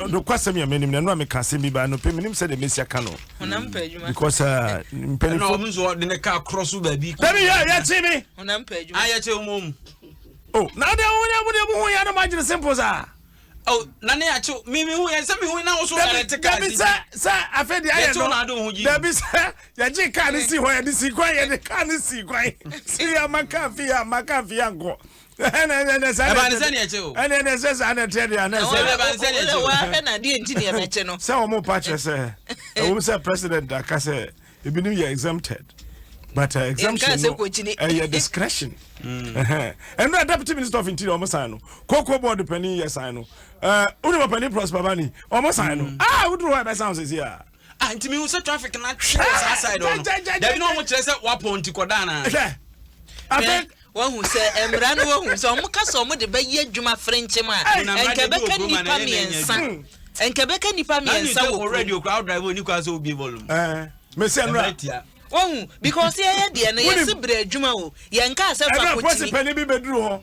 Nokwasɛm yɛ menim na ɛno a meka asɛm bi baa no pɛ menim sɛdeɛ mɛsi aka no. Honam pɛ adwuma. Because mpanyinfoɔ. Ɛna ɔmo nso ɔde ne kaa korɔ so baabi. Dabi yɛ yɛkye me. Honam pɛ adwuma. Ah yɛkye wɔn mu. Oh na de wo de wo de mo ho yɛ no ma gyere simple saa. Oh na ne yɛakye mi mi hu yɛn sɛ mi hu na woso dabi ɛte kaa dabi sɛ sɛ afei de ayɛ no na ade ho gyi. Dabi sɛ yɛgye kaa ne si hɔ yɛde si kwan yɛde kaa ne si kwan si yɛ ama kaa fi yɛ ama kaa fi yɛ nkɔ. Ɛna ɛna ɛna saa ɛba ne sɛ ne yɛkye o. Ɛna ɛna sɛ saa na ɛteɛ deɛ ana ɛsɛ. Ɛba ne sɛ ne yɛkye o. Wɔahwɛ na adeɛ nti ne yɛbɛkye no. Sɛ wɔn pa kyerɛ sɛ ɛwɔ sɛ president aka sɛ ebinom yɛ exempted but exemption no ɛyɛ discretion. Ɛnura deputy minister of interior wɔn sign no cocoa board panyin yɛ sign no ɛɛ wuli panyin prosper bani wɔn sign no ah wuduru hɔ ɛbɛ sign sisi a. Ah nti mi hu sɛ traffic na twe wɔ saa side hɔ no dabi na wɔn kyerɛ sɛ wapɔn nti kɔ dan na. Hwɛ afei. Wahu sɛ mmara no wahu sɛ wɔn ka sɛ wɔn de bɛyɛ adwuma frenkyemm a nka ɛbɛka nnipa mmiɛnsa nka ɛbɛka nnipa mmiɛnsa wɔ kurom. Radio kura drive oni kura sɛ obi volume. Ɛɛ mesi ɛnura. Wahu because yɛyɛ deɛ no yɛsi brɛ adwuma o yɛn kaa sɛ fa ko kyini. Ɛnura polisi panyin bi bɛduru hɔ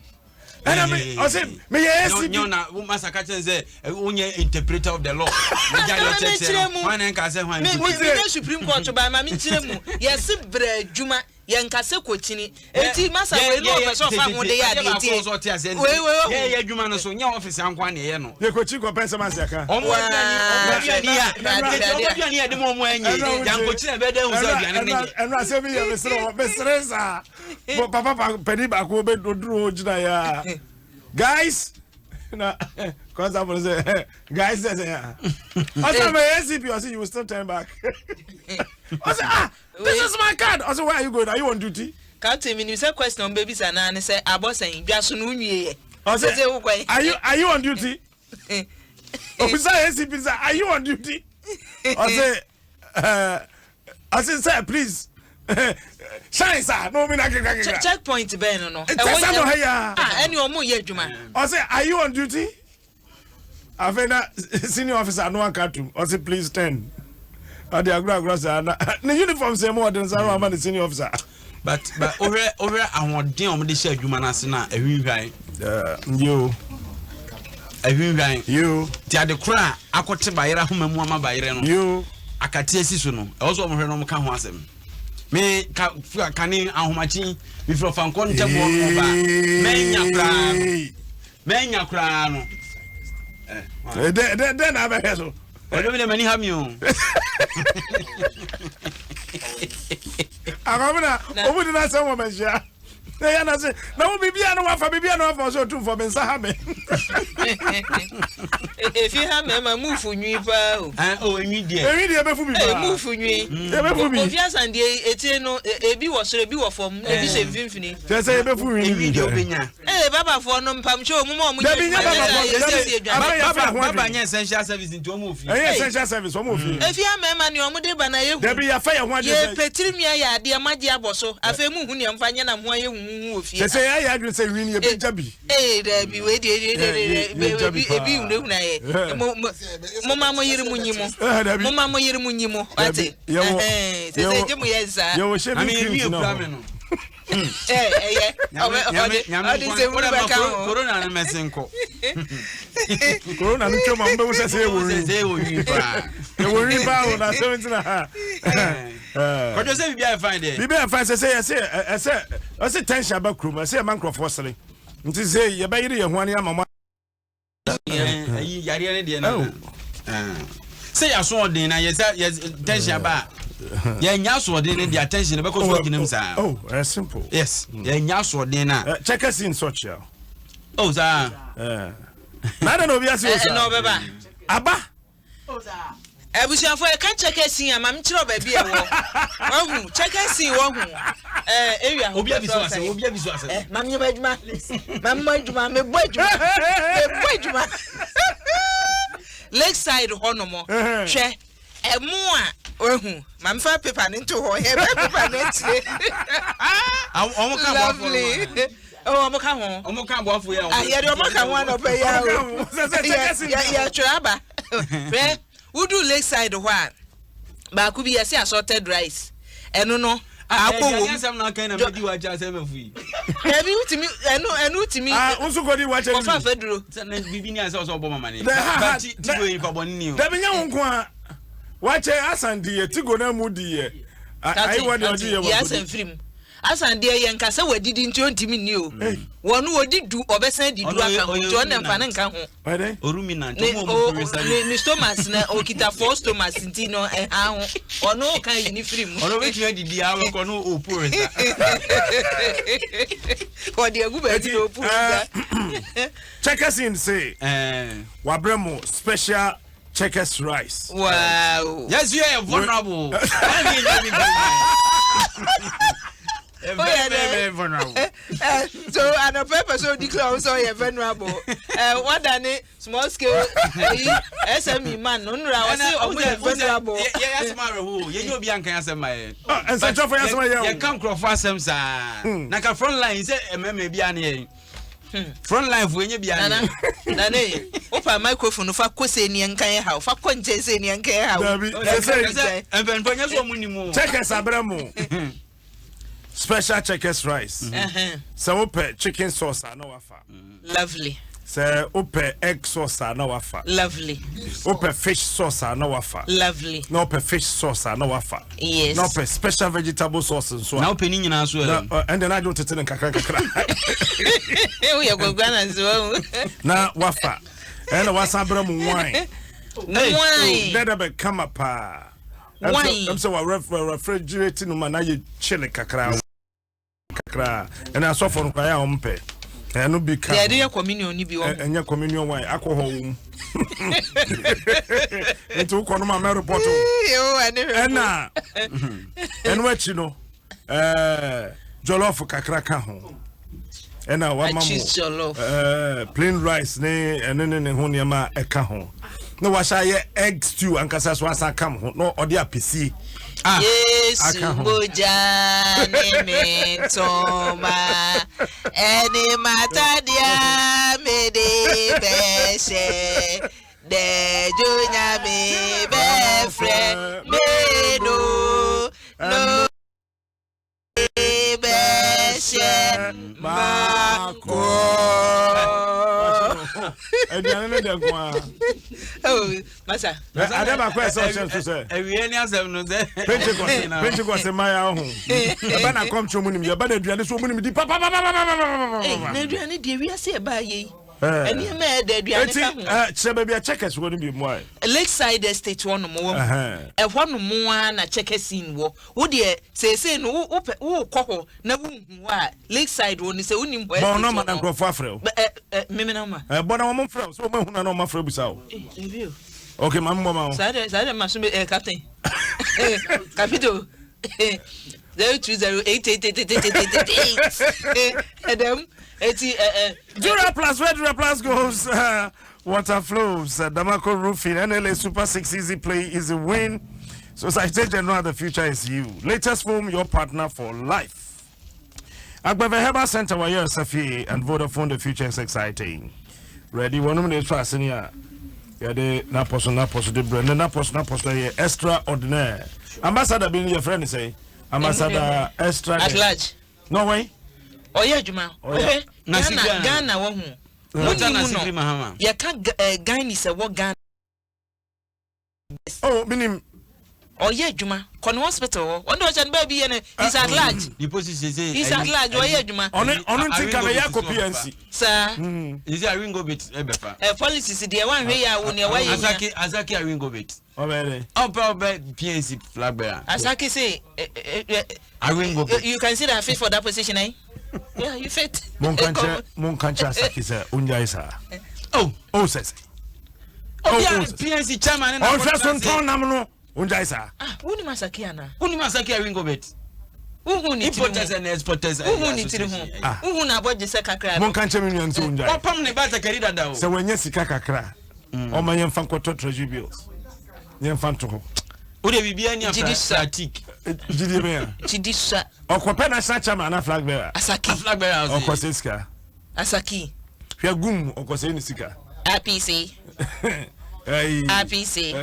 ɛna mi ɔsi mi yɛ ACP. Nyɛ na masa ka kyɛn sɛ wonyɛ interpreter of the law. Megya yɛ kyerɛkyerɛ no hwan na nka sɛ hwan. Mi mi mi supreme court ba ma mi nkyerɛ mu yɛsi brɛ adwuma. Yɛn nka sɛ kokyini. Enti masa wei no ɔpɛ sɛ ɔfa ho de yɛ adeɛ tie. Wei wei ohu. Yɛ yɛ adwuma no so nyɛ office anko na yɛ no. Yɛ kokyi kɔ pɛ nsɛm ase aka. Ɔmo aduane ɔmo aduane yɛ ɔmo aduane yɛ de mo ɔmo ɛnyɛ yankokyini ɛbɛ dɛ ehu sɛ aduane ne nyɛ. Ɛnu asɛm bi yɛ mesere wɔ mesere saa. Papa panin baako bɛ oduru hɔ gyina yɛ a guys na kɔnsa fɔlɔ sɛ guys sɛ sɛ ya ɔsɛ mɛ ACP ɔsɛ you will still turn back ɔsɛ ah. This is my card. Ɔsɛ where are you going? Are you on duty? Captain mi nim sɛ question ɔmo bɛbisa naa ne sɛ abɔ sɛn dwa so no nwie yɛ. Ɔsɛ are you are you on duty? Ofisa ACP sɛ are you on duty? Ɔsɛ ɛɛ ɔsɛ sir please shine sir na omi na keka keka. Check point bɛn no no. Ɛwɔ sɛ no ha ya. Ah ɛni ɔmo yɛ adwuma. Ɔsɛ are you on duty? Afei na senior officer no aka atum ɔse please turn ɔde agorɔ agorɔ saa na ne uniform sɛ mu ɔde nsa no ama ne senior officer. But but wohwɛ wohwɛ ahoɔden a wɔde hyɛ adwuma no ase no a ɛhwinhwan. Yoo. Ɛhwinhwan. Yoo. Ti ade koro a akɔte bayerɛ ahoma mu ama bayerɛ no. Yoo. Akate asi so no ɛwɔ sɛ wɔhwɛ na wɔka ho asɛm. Me ka kane ahomakye mefiri ɔfankɔ ntɛboɔ no ba mɛnya koraa no. Mɛnya koraa no. Dɛ dɛ dɛ na abɛhwɛ so. Ɔdɔ mi dɛ m'ani ha mi o. Akwamina omu di n'asɛm wɔ mɛnhyia. Na yɛ na se na wo biribi a na wafa biribi a na wafa ɔsɛ otumfo me nsa ha me. Efi ha mɛma mufu nwi paa o. Ɛn o enwi deɛ. Enwi deɛ ebefu bi paa. Mufu nwi. Ebefu bi. Kofi Asan deɛ etire no ebi wɔ soro ebi wɔ fam ebi hyɛ mfimfini. Kyerɛ sɛ ebefu nwi bi. Enwi deɛ obenya. Ee babafoɔ no mpamkyɛ ɔmo ma ɔmo nyɛ adwuma nyɛ saa yɛ siesie dwan. Baba baba nyɛ essential service nti ɔmo ofie. Ɛnyɛ essential service ɔmo ofie. Efie amɛɛma nea ɔmo de ba na yɛ hu. Dabi yɛfɛ yɛ ho adwene sɛ. Yɛ pɛ tiri nwi ayɛ adeɛ mo agye abɔ so afei mo hu nea mo fa nyɛ na mo ho ayɛ huhuhu wɔ fie ha. Sɛsɛ yɛ ayɛ adwene sɛ nwi no yɛ bɛ gya bi. Ee dabi wei deɛ deɛ deɛ deɛ ebi ebi hunahuna yɛ mo mo mo ma mo yere mo nyi mo mo ma mo yere mo nyi mo wate ɛhɛn sɛsɛ gye mo yɛ nsaa. Yɛ wɔ shaving creams na hɔ. ɛyɛ ɔde nsɛm wuru bɛka ho corona no mɛse nkɔ corona no twam a mobɛhu sɛ sɛ yɛwɔ wi sɛ yɛwɔ wi paa yɛwɔ wi paa o na asɛm ntina ha kɔdwo sɛ biribi ayɛ fine deɛ biribi ayɛ fine sɛ sɛ yɛsɛ ɛsɛ ɛsɛ tension aba kurom ɛsɛ yɛma nkurɔfoɔ sere nti sɛ yɛbɛyere yɛn ho ane ama mo ayi yareɛ no deɛ no sɛ yɛ asoɔden na yɛ sɛ yɛ tension aba a yɛnya asoɔden no deɛ attention no bɛkɔ so agyina mu saa oh eh, simple yes yɛnya asoɔden no a check us in such a oh saa na adɛn na obi ase o saa ɛna ɔbɛba aba Abusuafo ɛka kyɛkɛsin a maame kyerɛ baabi ɛwɔ wahu kyɛkɛsin wahu ɛɛ ewia obi abi so asɛm obi abi so asɛm ɛ maame nyɛ adwuma maame mɔ adwuma mebɔ adwuma mebɔ adwuma lakeside hɔ nom hwɛ ɛmo a wahu maame fa paper ne nto hɔ yɛ bɛ paper ne akyire lovely. Oh, ɔmo ka ho. Ɔmo ka aboafo yɛ. Ah, yɛde ɔmo ka ho anɔpɛ yi ara o. Yɛ yɛtwerɛ aba. Hwɛ, wodu lakeside hɔ a, baako bi yɛsi assorted rice. Ɛno no. Akɔ wom. Aduane asɛm na aka na medi wakyɛ asɛm afu yi. Dabi wotumi ɛno ɛno wotumi. Ah nso kɔ di wakyɛ ni. Kɔfa afɛduro. Sɛ na bibi ni asɛ ɔsɛ ɔbɔ mama ni. Ba ti ti go yi nipa bɔ ni o. Dabi nye wo nko a wakyɛ asan di yɛ tigo na mu di yɛ. Ayi wɔ de ɔdi yɛ wɔ kodi. Asan firi mu. Asan deɛ yɛ nka sɛ wadidi nti ɔntumi nni o. Wɔn wɔdi du ɔbɛsan di du aka ho nti ɔno mfa ne nka ho. Ruminant, Ne ɔmo a o ɔmo firi ne ne stomachs na okita four stomachs nti no ɛha ho ɔno ɔka yi ne firi mu. Ɔno obetumi adidi a ɔbɛkɔ no opu nsa. Ɔde agu baabi na opu nsa. Checkers in say wabrɛ mo special checkers rice. Wow. Yes, you are vulnerable. Very, very, very vulnerable. So anɔpɛ pɛ sɛ odi kura sɛ ɔyɛ venerable. Wadane small scale ɛyi SME man no nnura ɔsi ɔmo yɛ venerable. Yɛ yɛ asɛm awerɛho yɛ nye obi ankan asɛm ma yɛ. Nsɛnkyerɛfo yɛ asɛm ayɛ o. Yɛ ka nkurɔfo asɛm saa. Na ka front line sɛ mmarima bi ano yɛ. Front line fo enye bi ano. Nana nana yi wopa microphone fa kɔ sɛ ni nkan yɛ ha fa kɔ nkyɛn sɛ ni nkan yɛ ha. Dabi sɛ sɛ mpanyinfo nyɛ sɛ ɔmo ni mu. Checkers abrɛ mo. Special checkers rice. Sɛ wopɛ chicken sauce a na wafa. Lovely. Sɛ wopɛ egg sauce a na wafa. Lovely. Wopɛ fish sauce a na wafa. Lovely. Na wopɛ fish sauce a na wafa. Yes. Na wopɛ special vegetable sauce nso a. Na wopɛ ne nyinaa so ɛ. Ɛnde na adwo tete ne nkakra nkakra. Woyɛ gwagwa na nso wahu. Na wafa. Ɛna wasan brɛ mu wine. Wine. Dɛdɛ bɛ kama paa. Wine. Ɛm sɛ wa refrigerate no ma na yɛ chilly kakra kakra. Ɛna asɔfo no koraa yɛ a wɔn pɛ. Ɛno bi ka. Yɛde yɛ communion ni bi wɔ. Ɛnyɛ communion wine alcohol wɔ mu. Nti wokɔ no ma mɛ report o. Ɛna ɛno akyi no ɛɛ jollof kakra ka ho. Ɛna wama mo ɛɛ plain rice ne ɛne ne ne ho nneɛma ɛka ho. Na wahyɛ ayɛ egg stew ankasa so asan ka ho na ɔde apɛsie. Ah, Yesu mogya ne me ntoma ɛne m'atadeɛ mede bɛhyɛ dɛdwo nyame bɛfrɛ me no no bɛhyɛ makɔ. Aduane no dɛ nko ara. Oh, masa. Ade baako a ɛsɛ ɔhyɛ nso sɛ. Awie ne asɛm no sɛ. Pentecost Pentecost mmaa yɛ ho. Ɛba na kɔmkyɛ mu nim yɛ ɛba na aduane so mu nim di papapapapapapapa. Na aduane deɛ wiase ɛbaa yɛ yi. Nneɛma a ɛda aduane ka ho. Eti kyerɛ baabi a Checkers wɔ no bi mu ayɛ. Lakeside Estate hɔ nom wɔ. Ɛhɔ nom ara na Checkers Inn wɔ. Wo deɛ seesei no wo wopɛ wokɔ hɔ na wonhu hɔ a Lakeside wɔ no sɛ wonim hɔ Bɔ estate nɔma hɔ na no. nkurɔfoɔ afrɛ wo. Bɛ ɛ ɛ meme nɔma. Ɛ bɔ na wɔn mfrɛ wo sɛ wɔn ahunu na wɔn afrɛ bisa wo. Eh dabi o. Okay ma mbɔ ma wo. Saa deɛ saa deɛ ma so me ɛ captain. Capito. 020 8 8 8 8 8 8 8 8. Ɛdɛm eti ɛ ɛ. Dura plus where Dura plus goes uh, water flows uh, Damako Roofing NLA Super 6 easy play easy win. Societe General the future is you. Latest phone your partner for life. Agbeve Herbal Center wɔ yɛ Safi and Vodafone the future is exciting. Ready wɔn mu de so asene a yɛde n'apɔso n'apɔso de brɛ ne n'apɔso n'apɔso yɛ extraordinaire. Ambassador bi yɛ frɛ ne sɛ ambassador extra. At large. No way. Ɔyɛ adwuma. Ɔhwɛ Ghana Ghana wɔ ho. Mo ni mu no yɛka Ghana sɛ wɔ Ghana. Oh, minim. Ɔyɛ adwuma kɔ ne hospital hɔ ɔno ɔhyɛ no baabi yɛ no he's at large. He's at large ɔyɛ adwuma. Ɔno ɔno nti nka mɛyɛ akɔ PNC. Saa. Nsi Aringobit ɛbɛfa. Ɛ policies deɛ wanhwɛ yɛ awo nea wayɛ nyina. Asaki Asaki Aringobit. Ɔbɛyɛ dɛ. Ɔpɛ ɔbɛ PNC flag bearer. Asaki se. Aringobit. You can see that fit for that position eh? Yeah, you fit. Monka nkyerɛ monka nkyerɛ Asaki sɛ onyae saa. Oh. Oh sɛ sɛ. Obi a PNC chairman na ɔhwɛ so ntɔn nam no onyae saa. Ah, wonim Asaki ana? Wonim Asaki Aringobit. Wohu ne tiri ho. Importers and exporters. Wohu ne tiri ho. Wohu n'abɔgye sɛ kakra. Monka nkyerɛ me nua no sɛ onyae. Wɔpam ne batakari dada o. Sɛ wanya sika kakra ɔma yɛmfa nkɔtɔ treasury bills. Yɛmfa nto hɔ. Wode biribiara ni afratik. Gyidie bɛn a? Gyidi sua. Ɔkɔpɛ national chairman ana flag bearer? Asaki. Flag bearer. Ɔkɔsɛ sika. Asaki. Hwɛ gum ɔkɔsɛ ne sika. APC. APC.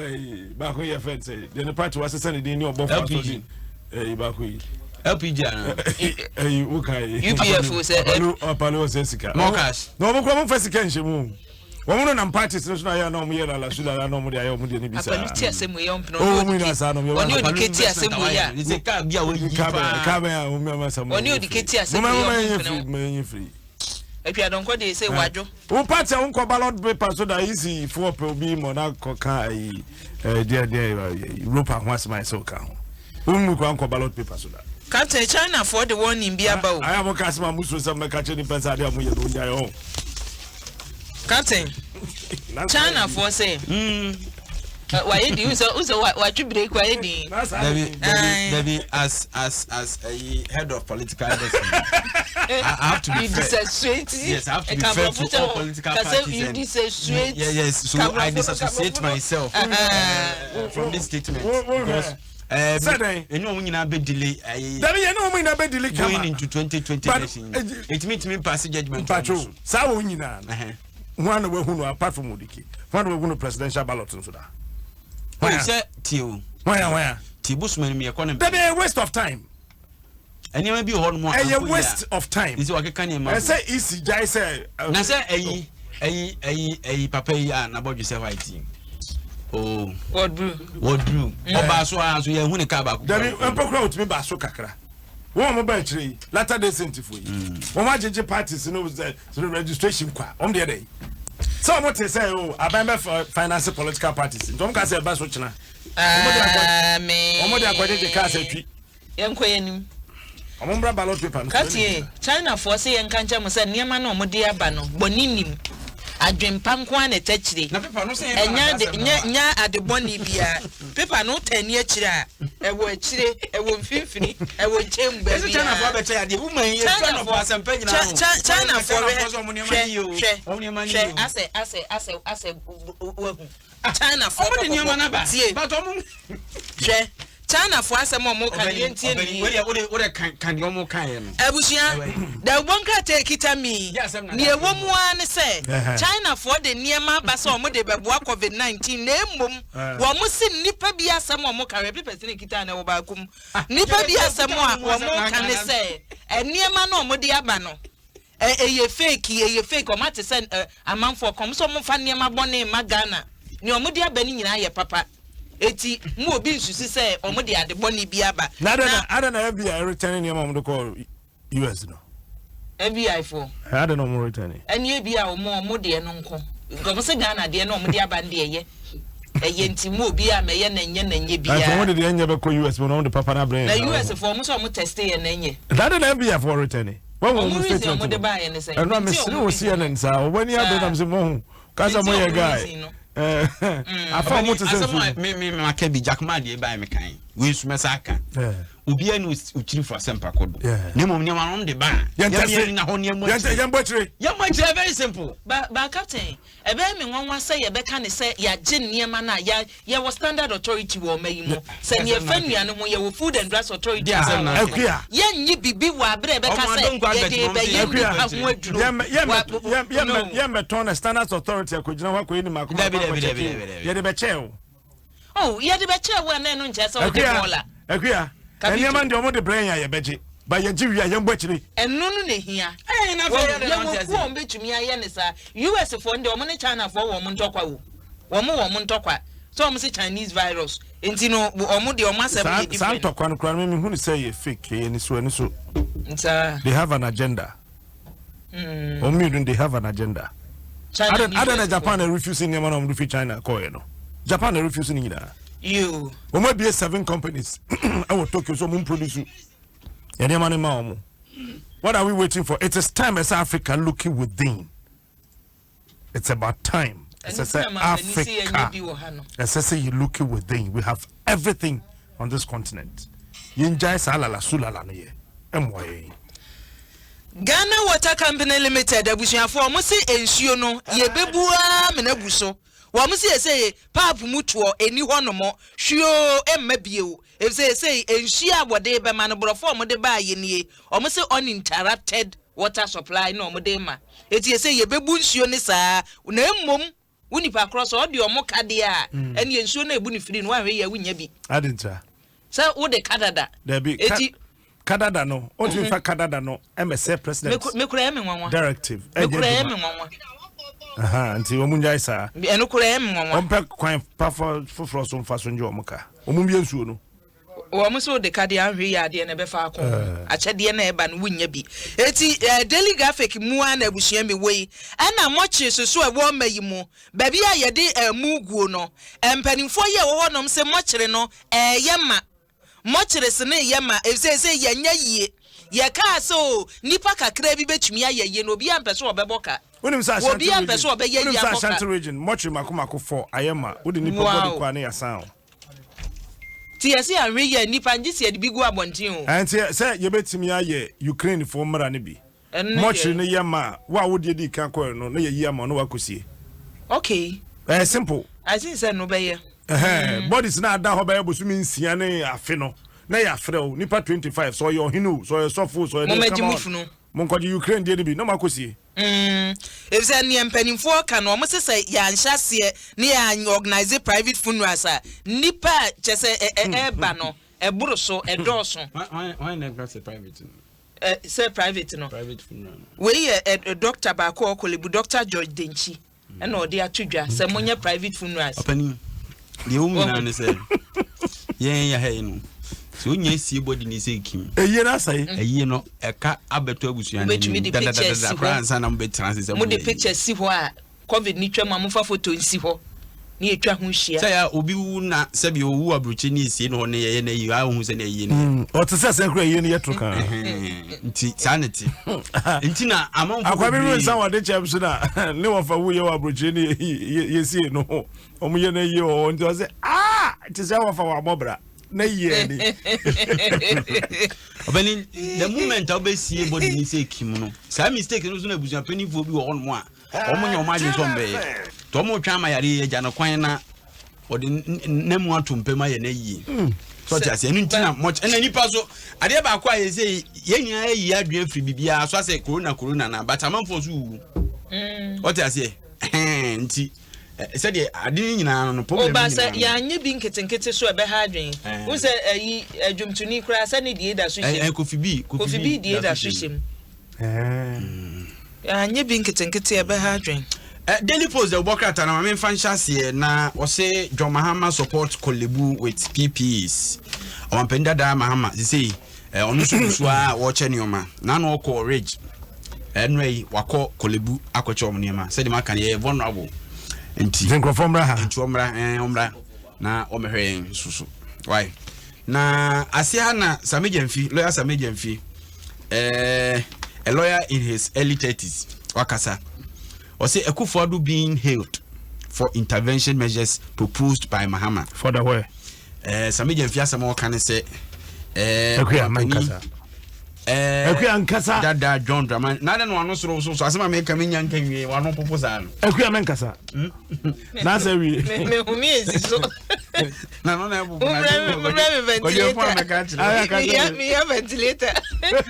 Baako yɛ fɛn sɛ deɛ ne party wasesa ne din ne ɔbɔfo asɔ din. Ɛyi baako yi. LPG ana. Ɛyi wo ka yi. UPF sɛ. Apalu apalu ɔsɛ sika. More cash. Na wɔn kura wɔn fɛ sika nhyɛ mu. Wɔn no nam parties no so na ayɛ na wɔn yɛ lala su lala na wɔn de ayɛ wɔn deɛ ne bi saa. Apalu ti asɛm yi ɔmpene. O wɔn nyinaa saa na wɔn yɛ. Ɔne odike ti asɛm yi a. Sɛ kaa bi a wɔyi paa. Kaa bɛn a wɔn mi ama sa mu. Ɔne odike ti asɛm yi ɔmpene. Mo yɛ firi. Atwa dɔnkɔ de sɛ wadwo. Wo party a wonkɔ ballot paper so da EC foɔ pɛ obi ma na kɔka ayi deɛ deɛ ropa ho asɛm ayɛ sɛ woka ho. Wo mu kora nkɔ ballot paper so da. Captain China foɔ de warning bi aba o. Ayɛ a moka asɛm a mosuro sɛ mɛka kyerɛ nipa sɛ adeɛ a moyɛ no wonyae ɔ. Captain China foɔ sɛ. Mm. Wayɛ din sɛ sɛ watwe break wayɛ din. Dabi dabi dabi as as as a head of political destiny I, I have to be you fair. Disassociate. Yes, I have to be fair to all political parties. You and, disassociate. Yeah, yes, so I disassociate myself from this statement because. Sɛdɛn. Ɛnu wɔn nyinaa bɛ delay. Dabi yɛn ni wɔn nyinaa bɛ delay kama. Going into 2020 election. Etimi timi pass judgement. Mpacho saa wɔn nyinaa no. Wɔn na wɔahu no apart from Odike. Wɔn na wɔahu no presidential ballot nso da. Wɔn sɛ tie o. Wɔn ya wɔn ya. Tie bosom anim yɛ kɔ ne. Dabi ɛyɛ waste of time. Nneɛma bi wɔ hɔ nom a. Ɛyɛ waste of time. Nti wakeka nneɛma. Ɛsɛ isi gyae sɛ. Na sɛ ɛyi ɛyi ɛyi ɛyi papa yi a n'abɔdwe sɛ white yi. Oh. Wɔduru. Wɔduru. Ɔbaa so a so yɛn hu ne kaa baako. Dabi mpokura otumi baa so kakra. Wɔn a wɔn ba akyire yi latter day saint fo yi. Wɔn agyegye parties no sɛ registration kwa wɔn deɛ dɛ. Sɛ wɔn te sɛ o aban bɛ finance political parties nti wɔn ka sɛ ɛba so kyena. Amen. Wɔn de akɔgyegye cars atwi. Yɛn kɔ yɛn nim. Wɔn mbra ballot paper no. Katie, China foɔ se yɛn nka nkyɛn mo sɛ nneɛma no a wɔn de aba no bɔne nim. Adwempa nko ara na ɛtɛ akyire. Ɛnyɛ ade nyɛ nyɛ ade bɔne biara. Paper no wotɛ ani akyire a, ɛwɔ akyire, ɛwɔ mfimfini, ɛwɔ nkyɛn mu baabi China foɔ abɛkyɛ adeɛ. Woman yi etu anɔpɔ asɛmpa nyinaa ho. China foɔ hwɛ hwɛ hwɛ hwɛ asɛ asɛ asɛ asɛ wahu. China foɔ kɔkɔbɔ tie hwɛ China foɔ asɛm a wɔn ka no yɛn tie ne yie. Abusua dawubɔ nkrataa ekita mi nea ɛwɔ mu ara ne sɛ China foɔ de nneɛma aba sɛ wɔn de bɛboa covid 19 na emom wɔn si nnipa bi asɛm a wɔn ka hwɛ papers ne ekita na ɛwɔ baako mu nnipa bi asɛm a wɔn ka ne sɛ nneɛma no a wɔn de aba no. Ɛ ɛyɛ fake ɛyɛ fake ɔmo ate sɛ ɛ amanfoɔ ka ɔmo sɛ ɔmo nfa nneɛma bɔne mma Ghana nea ɔmo de aba no nyinaa yɛ papa eti mo obi nsusu sɛ ɔmo de ade bɔne bi aba Na adɛn na adɛn na FBI return nneɛma a wɔde kɔɔ US no? FBI foɔ. Ɛ adɛn na wɔn return? Ɛne ebi a ɔmo ɔmo deɛ no nko nka ɔmo sɛ Ghana deɛ na ɔmo de aba no deɛ ɛyɛ ɛyɛ nti mo obi a mɛyɛ na ɛnyɛ na ɛnyɛ biara. Ɛnso wɔn de deɛ ɛnyɛ bɛkɔ US mu na wɔn de papa no abrɛ yɛn. Na US foɔ ɔmo sɛ ɔmo test yɛ na ɛnyɛ. Na adɛn na FBI foɔ return? Wɔn wɔn reason wɔn de ba yɛ ne sɛ. Ɛnu a mesere wɔ CNN saa wɔn ani abere nam sɛ mo ho kasa mo yɛ guy. Afa wɔn te sɛ nsuo. Asɛm a me me ma ka bi Jack Ma deɛ ba yɛ me kan wei nso mɛsa aka. Obiara ni okyiri fo asɛmpa kɔ do. Na mmom nneɛma no de ba a. Yɛn tɛse yɛn na hɔ nneɛma akyire. Yɛn bɔ akyire. Yɛn bɔ akyire very simple. Ba ba captain Ɛbɛyɛ me nwanwa sɛ yɛbɛka no sɛ yɛagye nneɛma no a yɛ yɛwɔ Standard Authority wɔ ɔma yi mu. Sɛ nea ɛfa nnuane ho, yɛwɔ Food and Drugs Authority wɔ ɔma yi mu. Yɛnnye biribi wɔ abere a yɛbɛka sɛ yɛde rebɛyɛ nnipa ho aduro. Wa no. Yɛmmɛtɔn na Standards Authority akɔgyina hɔ akɔyɛ ne mako mako akɔkyɛke o. Yɛde bɛkyɛɛ wo. Oh, yɛde bɛkyɛɛ wo a na ɛno nkyerɛ sɛ wode bɔɔla. Akua, nneɛma no deɛ wɔde brɛ yɛn a yɛbɛgye, but yɛgye wie a yɛmbɔ akyire. Ɛno no na ɛhia. Yɛwɔ kuo a wɔbɛtumi ayɛ no saa. US foɔ no deɛ wɔn ne China foɔ wɔ wɔn ntɔkwa o. Wɔn wɔ wɔn ntɔkwa. Sɛ wɔn se Chinese virus. Nti no wɔn deɛ wɔn asɛm yɛ different. Saa ntɔkwa no koraa no me mehu no sɛ ɛyɛ fake, ɛyɛ aniso aniso. Saa. They have an agenda. Wɔn mmienu they have an agenda. China Adɛn na Japan na refuse nneɛma na wɔn de fi China kɔɛ no? Japan na refuse ne nyinaa. Wɔn abie seven companies ɛwɔ Tokyo so wɔn produce nneɛma no ma wɔn. What are we waiting for? It is time as Africa looking within. It's about time. Ɛsɛ sɛ Africa ɛsɛ sɛ you looking within. We have everything on this continent. Yɛn gyae saa lala su lala no yɛ ɛmoa yɛn. Ghana Water Company Limited abusuafoɔ wɔn se nsuo no yɛbɛbu ara mena bu so. Wɔn se ɛsei paap mu toɔ ɛni hɔ nom hwioo ɛmma bio ɛfisɛ ɛsei nsuo a wɔde bɛma no borɔfo a wɔde baayɛ nie wɔn se uninterrupted water supply na wɔde rema. Enti ɛsɛ yɛbɛbu nsuo no saa, na mmom wo nipa korɔ sɛ ɔde wɔn ka deɛ a, mm. ɛneɛ nsuo no a ɛbu no firi no woanhwɛ yie a wonnya bi. Ade ntia. Sɛ wode ka dada. Dabi, ka, Eti, Kadada no, ɔntumi fa kadada no ɛmɛsɛ president Mekura ɛyɛ me nwanwa. directive. Ɛnyɛ Mekura ɛyɛ me adwuma. nwanwa. Aha, nti wɔn ngyae saa. Ɛno kura ɛyɛ me nwanwa. Wɔn pɛ kwan pa foforɔ so mfa so ngye wɔn ka. Wɔn mbie nsuo no. Wɔn nso de kadeɛ ahwɛ yɛ adeɛ na ɛbɛfa akɔ akyɛdeɛ na ɛba no wonya bi. Eti Daily Graphic mu ara na abusua mi wɔ yi. Ɛna mɔkye soso a ɛwɔ ɔma yi mu baabi a yɛde ɛmu guo no, mpanimfoɔ yi a ɛwɔ hɔnom sɛ mɔkyere no ɛɛyɛ ma. Mɔkyere sene yɛ ma efisɛ sɛ yɛnyɛ yie. Yɛkaa sɛ o nipa kakra bi bɛtumi ayɛ yie no, obiara mpɛ sɛ ɔbɛbɔ ka. Wonim sɛ Ashanti Obiara mpɛ region, sɛ ɔbɛyɛ wonim yie sɛ abɔ ka. Ashanti region mɔkyere mako mako fɔ ayɛ ma. Wode nipa bɔdi Wow. kɔ a ne yasan o. Nti yɛse anhwɛ yie a nnipa ngye sɛ yɛde bi gu abɔnten o. Ɛnti sɛ yɛbɛtumi ayɛ Ukraine foɔ mmara no bi. Ɛno ne Mɔkyere deɛ. no yɛ ma a, wo a wodeɛ dii kan kɔɛ no na yɛyi ama wo na woakɔsie. Okay. Ɛyɛ simple. I think sɛ ɛno bɛyɛ. Ɛhɛn, bodies no a ada hɔ bɛyɛ bosome 6 ne afe no, na yɛafrɛ wo, nipa 25, sɛ ɔyɛ ɔhene o, sɛ ɔyɛ sɔfo o, sɛ ɔyɛ deɛ, Mommɛgye come mo on. funu. Monkɔgye Ukraine deɛ no bi na moakɔsie. Efisɛ nea mpanimfoɔ ka no, wɔn se sɛ yɛanhyɛ aseɛ ne yɛan organise private funerals a, nnipa a kyerɛ sɛ ɛ ɛ ɛreba no, ɛboro so, ɛdɔɔso. Hwan na ɛka sɛ private no? Ɛ sɛ private no. Private funeral no. Wei yɛ ɛ doctor baako a ɔwɔ Korle Bu, Doctor George Denkyi, ɛna ɔde ato dwa sɛ monyɛ private funerals. Ɔpanin, deɛ ɛwɔ mu nyinaa ne sɛ, yɛn yɛ ha yi no, sɛ wonya sie body ne sɛ kim. Ɛyie no asɛe. Ɛyie no, ɛka abɛtɔ abusua no Wobɛtumi anim de picture dadadada asi koraa hɔ. ansa na mobɛtena ase sɛ Mode moyɛ picture si hɔ a, Covid no twam a, momfa photo nsi hɔ ne yɛtwa ho hyia. Sɛ yɛ obi wu na sɛbi owu aburokyi ne esie no hɔ ne yɛyɛ na eyi a ohun sɛ na eyi ne yɛ. Ɔte sɛ sɛ kura eyi ne yɛ toro kan. Nti saa ne te. Nti na amanfo Akwa bi bebree. nsa wɔde kyɛm so na ne wɔfa wu yɛ wɔ aburokyi ne yɛsie no wɔn yɛ na yie wɔ hɔ nti ɔsɛ aa te sɛ wɔfa wɔ abɔbra na yie ni. Ɔbɛni the moment a wobɛsie body ne sɛ kim no saa mistake no so na abusuapanimfoɔ bi wɔ hɔnom a wɔn nyɛ wɔn adwene sɛ wɔn bɛyɛ nti wɔn retwɛn ama yare yi agya no kwan na ɔde ne mu ato mpam ayɛ no ayie hmm. so ɔte aseɛ ɛno nti na mɔkye ɛna nipa so adeɛ baako a yɛsɛ yɛn nyinaa ayi adwene afiri biribiara so asɛ corona corona na but amanfoɔ so wuwu hmm. ɔte aseɛ nti sɛdeɛ ade no nyinaa no problem nyinaa sɛ yɛanyɛ bi nketenkete so ɛbɛha adwene wo sɛ ayi adwomtoni koraa sɛ ne deɛ da so hyɛ kofi bi kofi bi deɛ da so hyɛ mu Anyɛ bi nketenkete a ɛbɛha adwen. Daily Post de wobɔ krataa no ma memfa nhyɛ aseɛ na ɔse John Mahama support Korlebu with PPEs. Ɔmampanin dada Mahama sesei ɔno nso gu so a wɔkyɛ nneɛma. Na ano ɔkɔ Ridge ɛnora yi wakɔ Korlebu akɔkyɛ wɔn nneɛma. Sɛdeɛ maka no yɛyɛ vulnerable nti. Nti nkurɔfoɔ mmra ha. Nti ɔmmra ɛɛ ɔmmra na ɔmmɛhwɛ yɛn nso so. Why? Na aseɛ ha na Sami Gyamfi, lawyer Sami Gyamfi eh, a lawyer in his early 30s wakasa ɔsɛ Akufo-Addo being hailed for intervention measures proposed by Mahama. For the where? Eh, Sami Gyamfi asɛm a ɔka ne sɛ eh, Akuya mankasa. Eh, Akuya nkasa. Dada John Dramani. Na de no ano soro so so asɛm a meka menya nka nwie wano popo saa no. Akuya mankasa. Hmm? Na sɛ wie. Me me humi esi so. Na no na ɛpopo na Wofrɛ me ventilator. Meyɛ ventilator.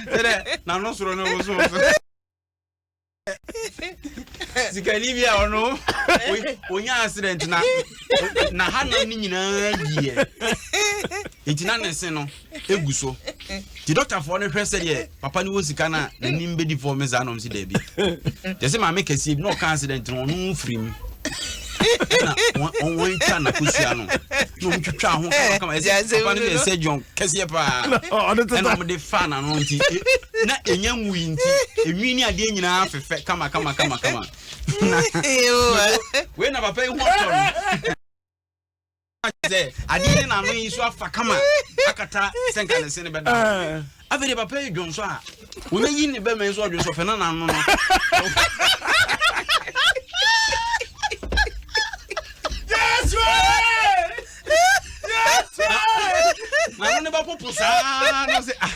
Sɛdɛ na no soro no wo so so. Sikani bi a ɔno onya accident na na ha nam ne nyinaa yie. Nti na ne se no egu so. Nti dɔktafoɔ no hwɛ sɛdeɛ papa no wɔ sika no a n'anim bɛdi fɔm saa na ɔm si daabi. Kyɛ sɛ maame kɛseɛ bi na ɔka accident no ɔno firi mu. Ɛna wɔn twa n'akosua no na wɔn twitwa ho kama kama ɛsɛ papa no yɛ surgeon kɛseɛ paa ɛna wɔn de fa n'ano nti na enya nwui nti enwi ne adeɛ nyinaa fɛfɛ kama kama kama kama na wei na papa yi ho atɔ no. Sɛ adeɛ ne n'ano yi so afa kama akata sɛ nka ne se no bɛda hɔ. Afei deɛ papa yi dwonsɔ a, wɔbɛyi ne bɛma yi so ɔdwonsɔ fɛ na n'ano no. N'ano no bɛpopo saa na sɛ ah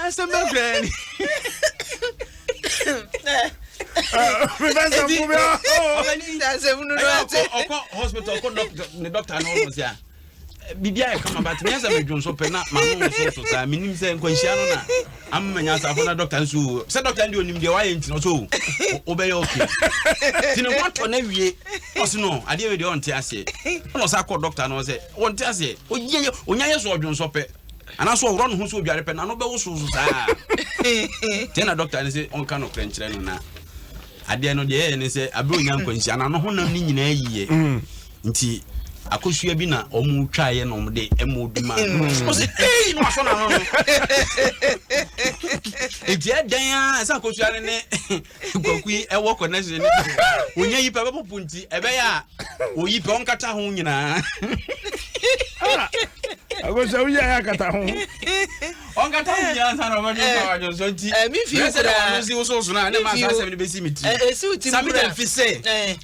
asɛm bɛkura ni. Ɔkɔ hospital ɔkɔ doctor ne doctor no ɔno sɛ biribi ayɛ kama but meyɛ sɛ medwo nso pɛ na mano nso so saa menim sɛ nkwanhyia no na ama manya asafo na doctor nso sɛ doctor deɛ onim deɛ wayɛ nti no so wobɛyɛ okay nti ne ho atɔ no awie ɔse no adeɛ wei deɛ ɔnte aseɛ ɔna ɔsa kɔ doctor no sɛ ɔnte aseɛ ɔnya yɛ so ɔdwo nso pɛ. Anaasɛ ɔworɔ ne ho sɛ odware pɛ, n'ano bɛwosowoso saa. Nti na dɔkta no sɛ ɔnka nokorɛ nkyerɛ no na adeɛ no deɛ ɛyɛ ne sɛ abere onya nkwanhyia n'ano honam no nyinaa yiyɛ. Nti akosua bi na wɔn twaeɛ na wɔn de ɛma obi ma no. Ɔsɛ ee na wasɔ n'ano no. Nti ɛdɛn a ɛsɛ akosua no ne Kwaku yi ɛwɔ connection ne onya yi pɛ bɛpopo nti ɛbɛyɛ a oyi pɛ ɔnkata ho nyinaa. Akosua woyi ayɛ akata ho. Ɔnkata ho nyinaa nsa na ɔbɛdwe nsa wadwo nso nti. Mi fi sɛ dɛ ɔno si wosowoso no a ne ma saa asɛm no bɛsi me tiri. Sami da mfi sɛ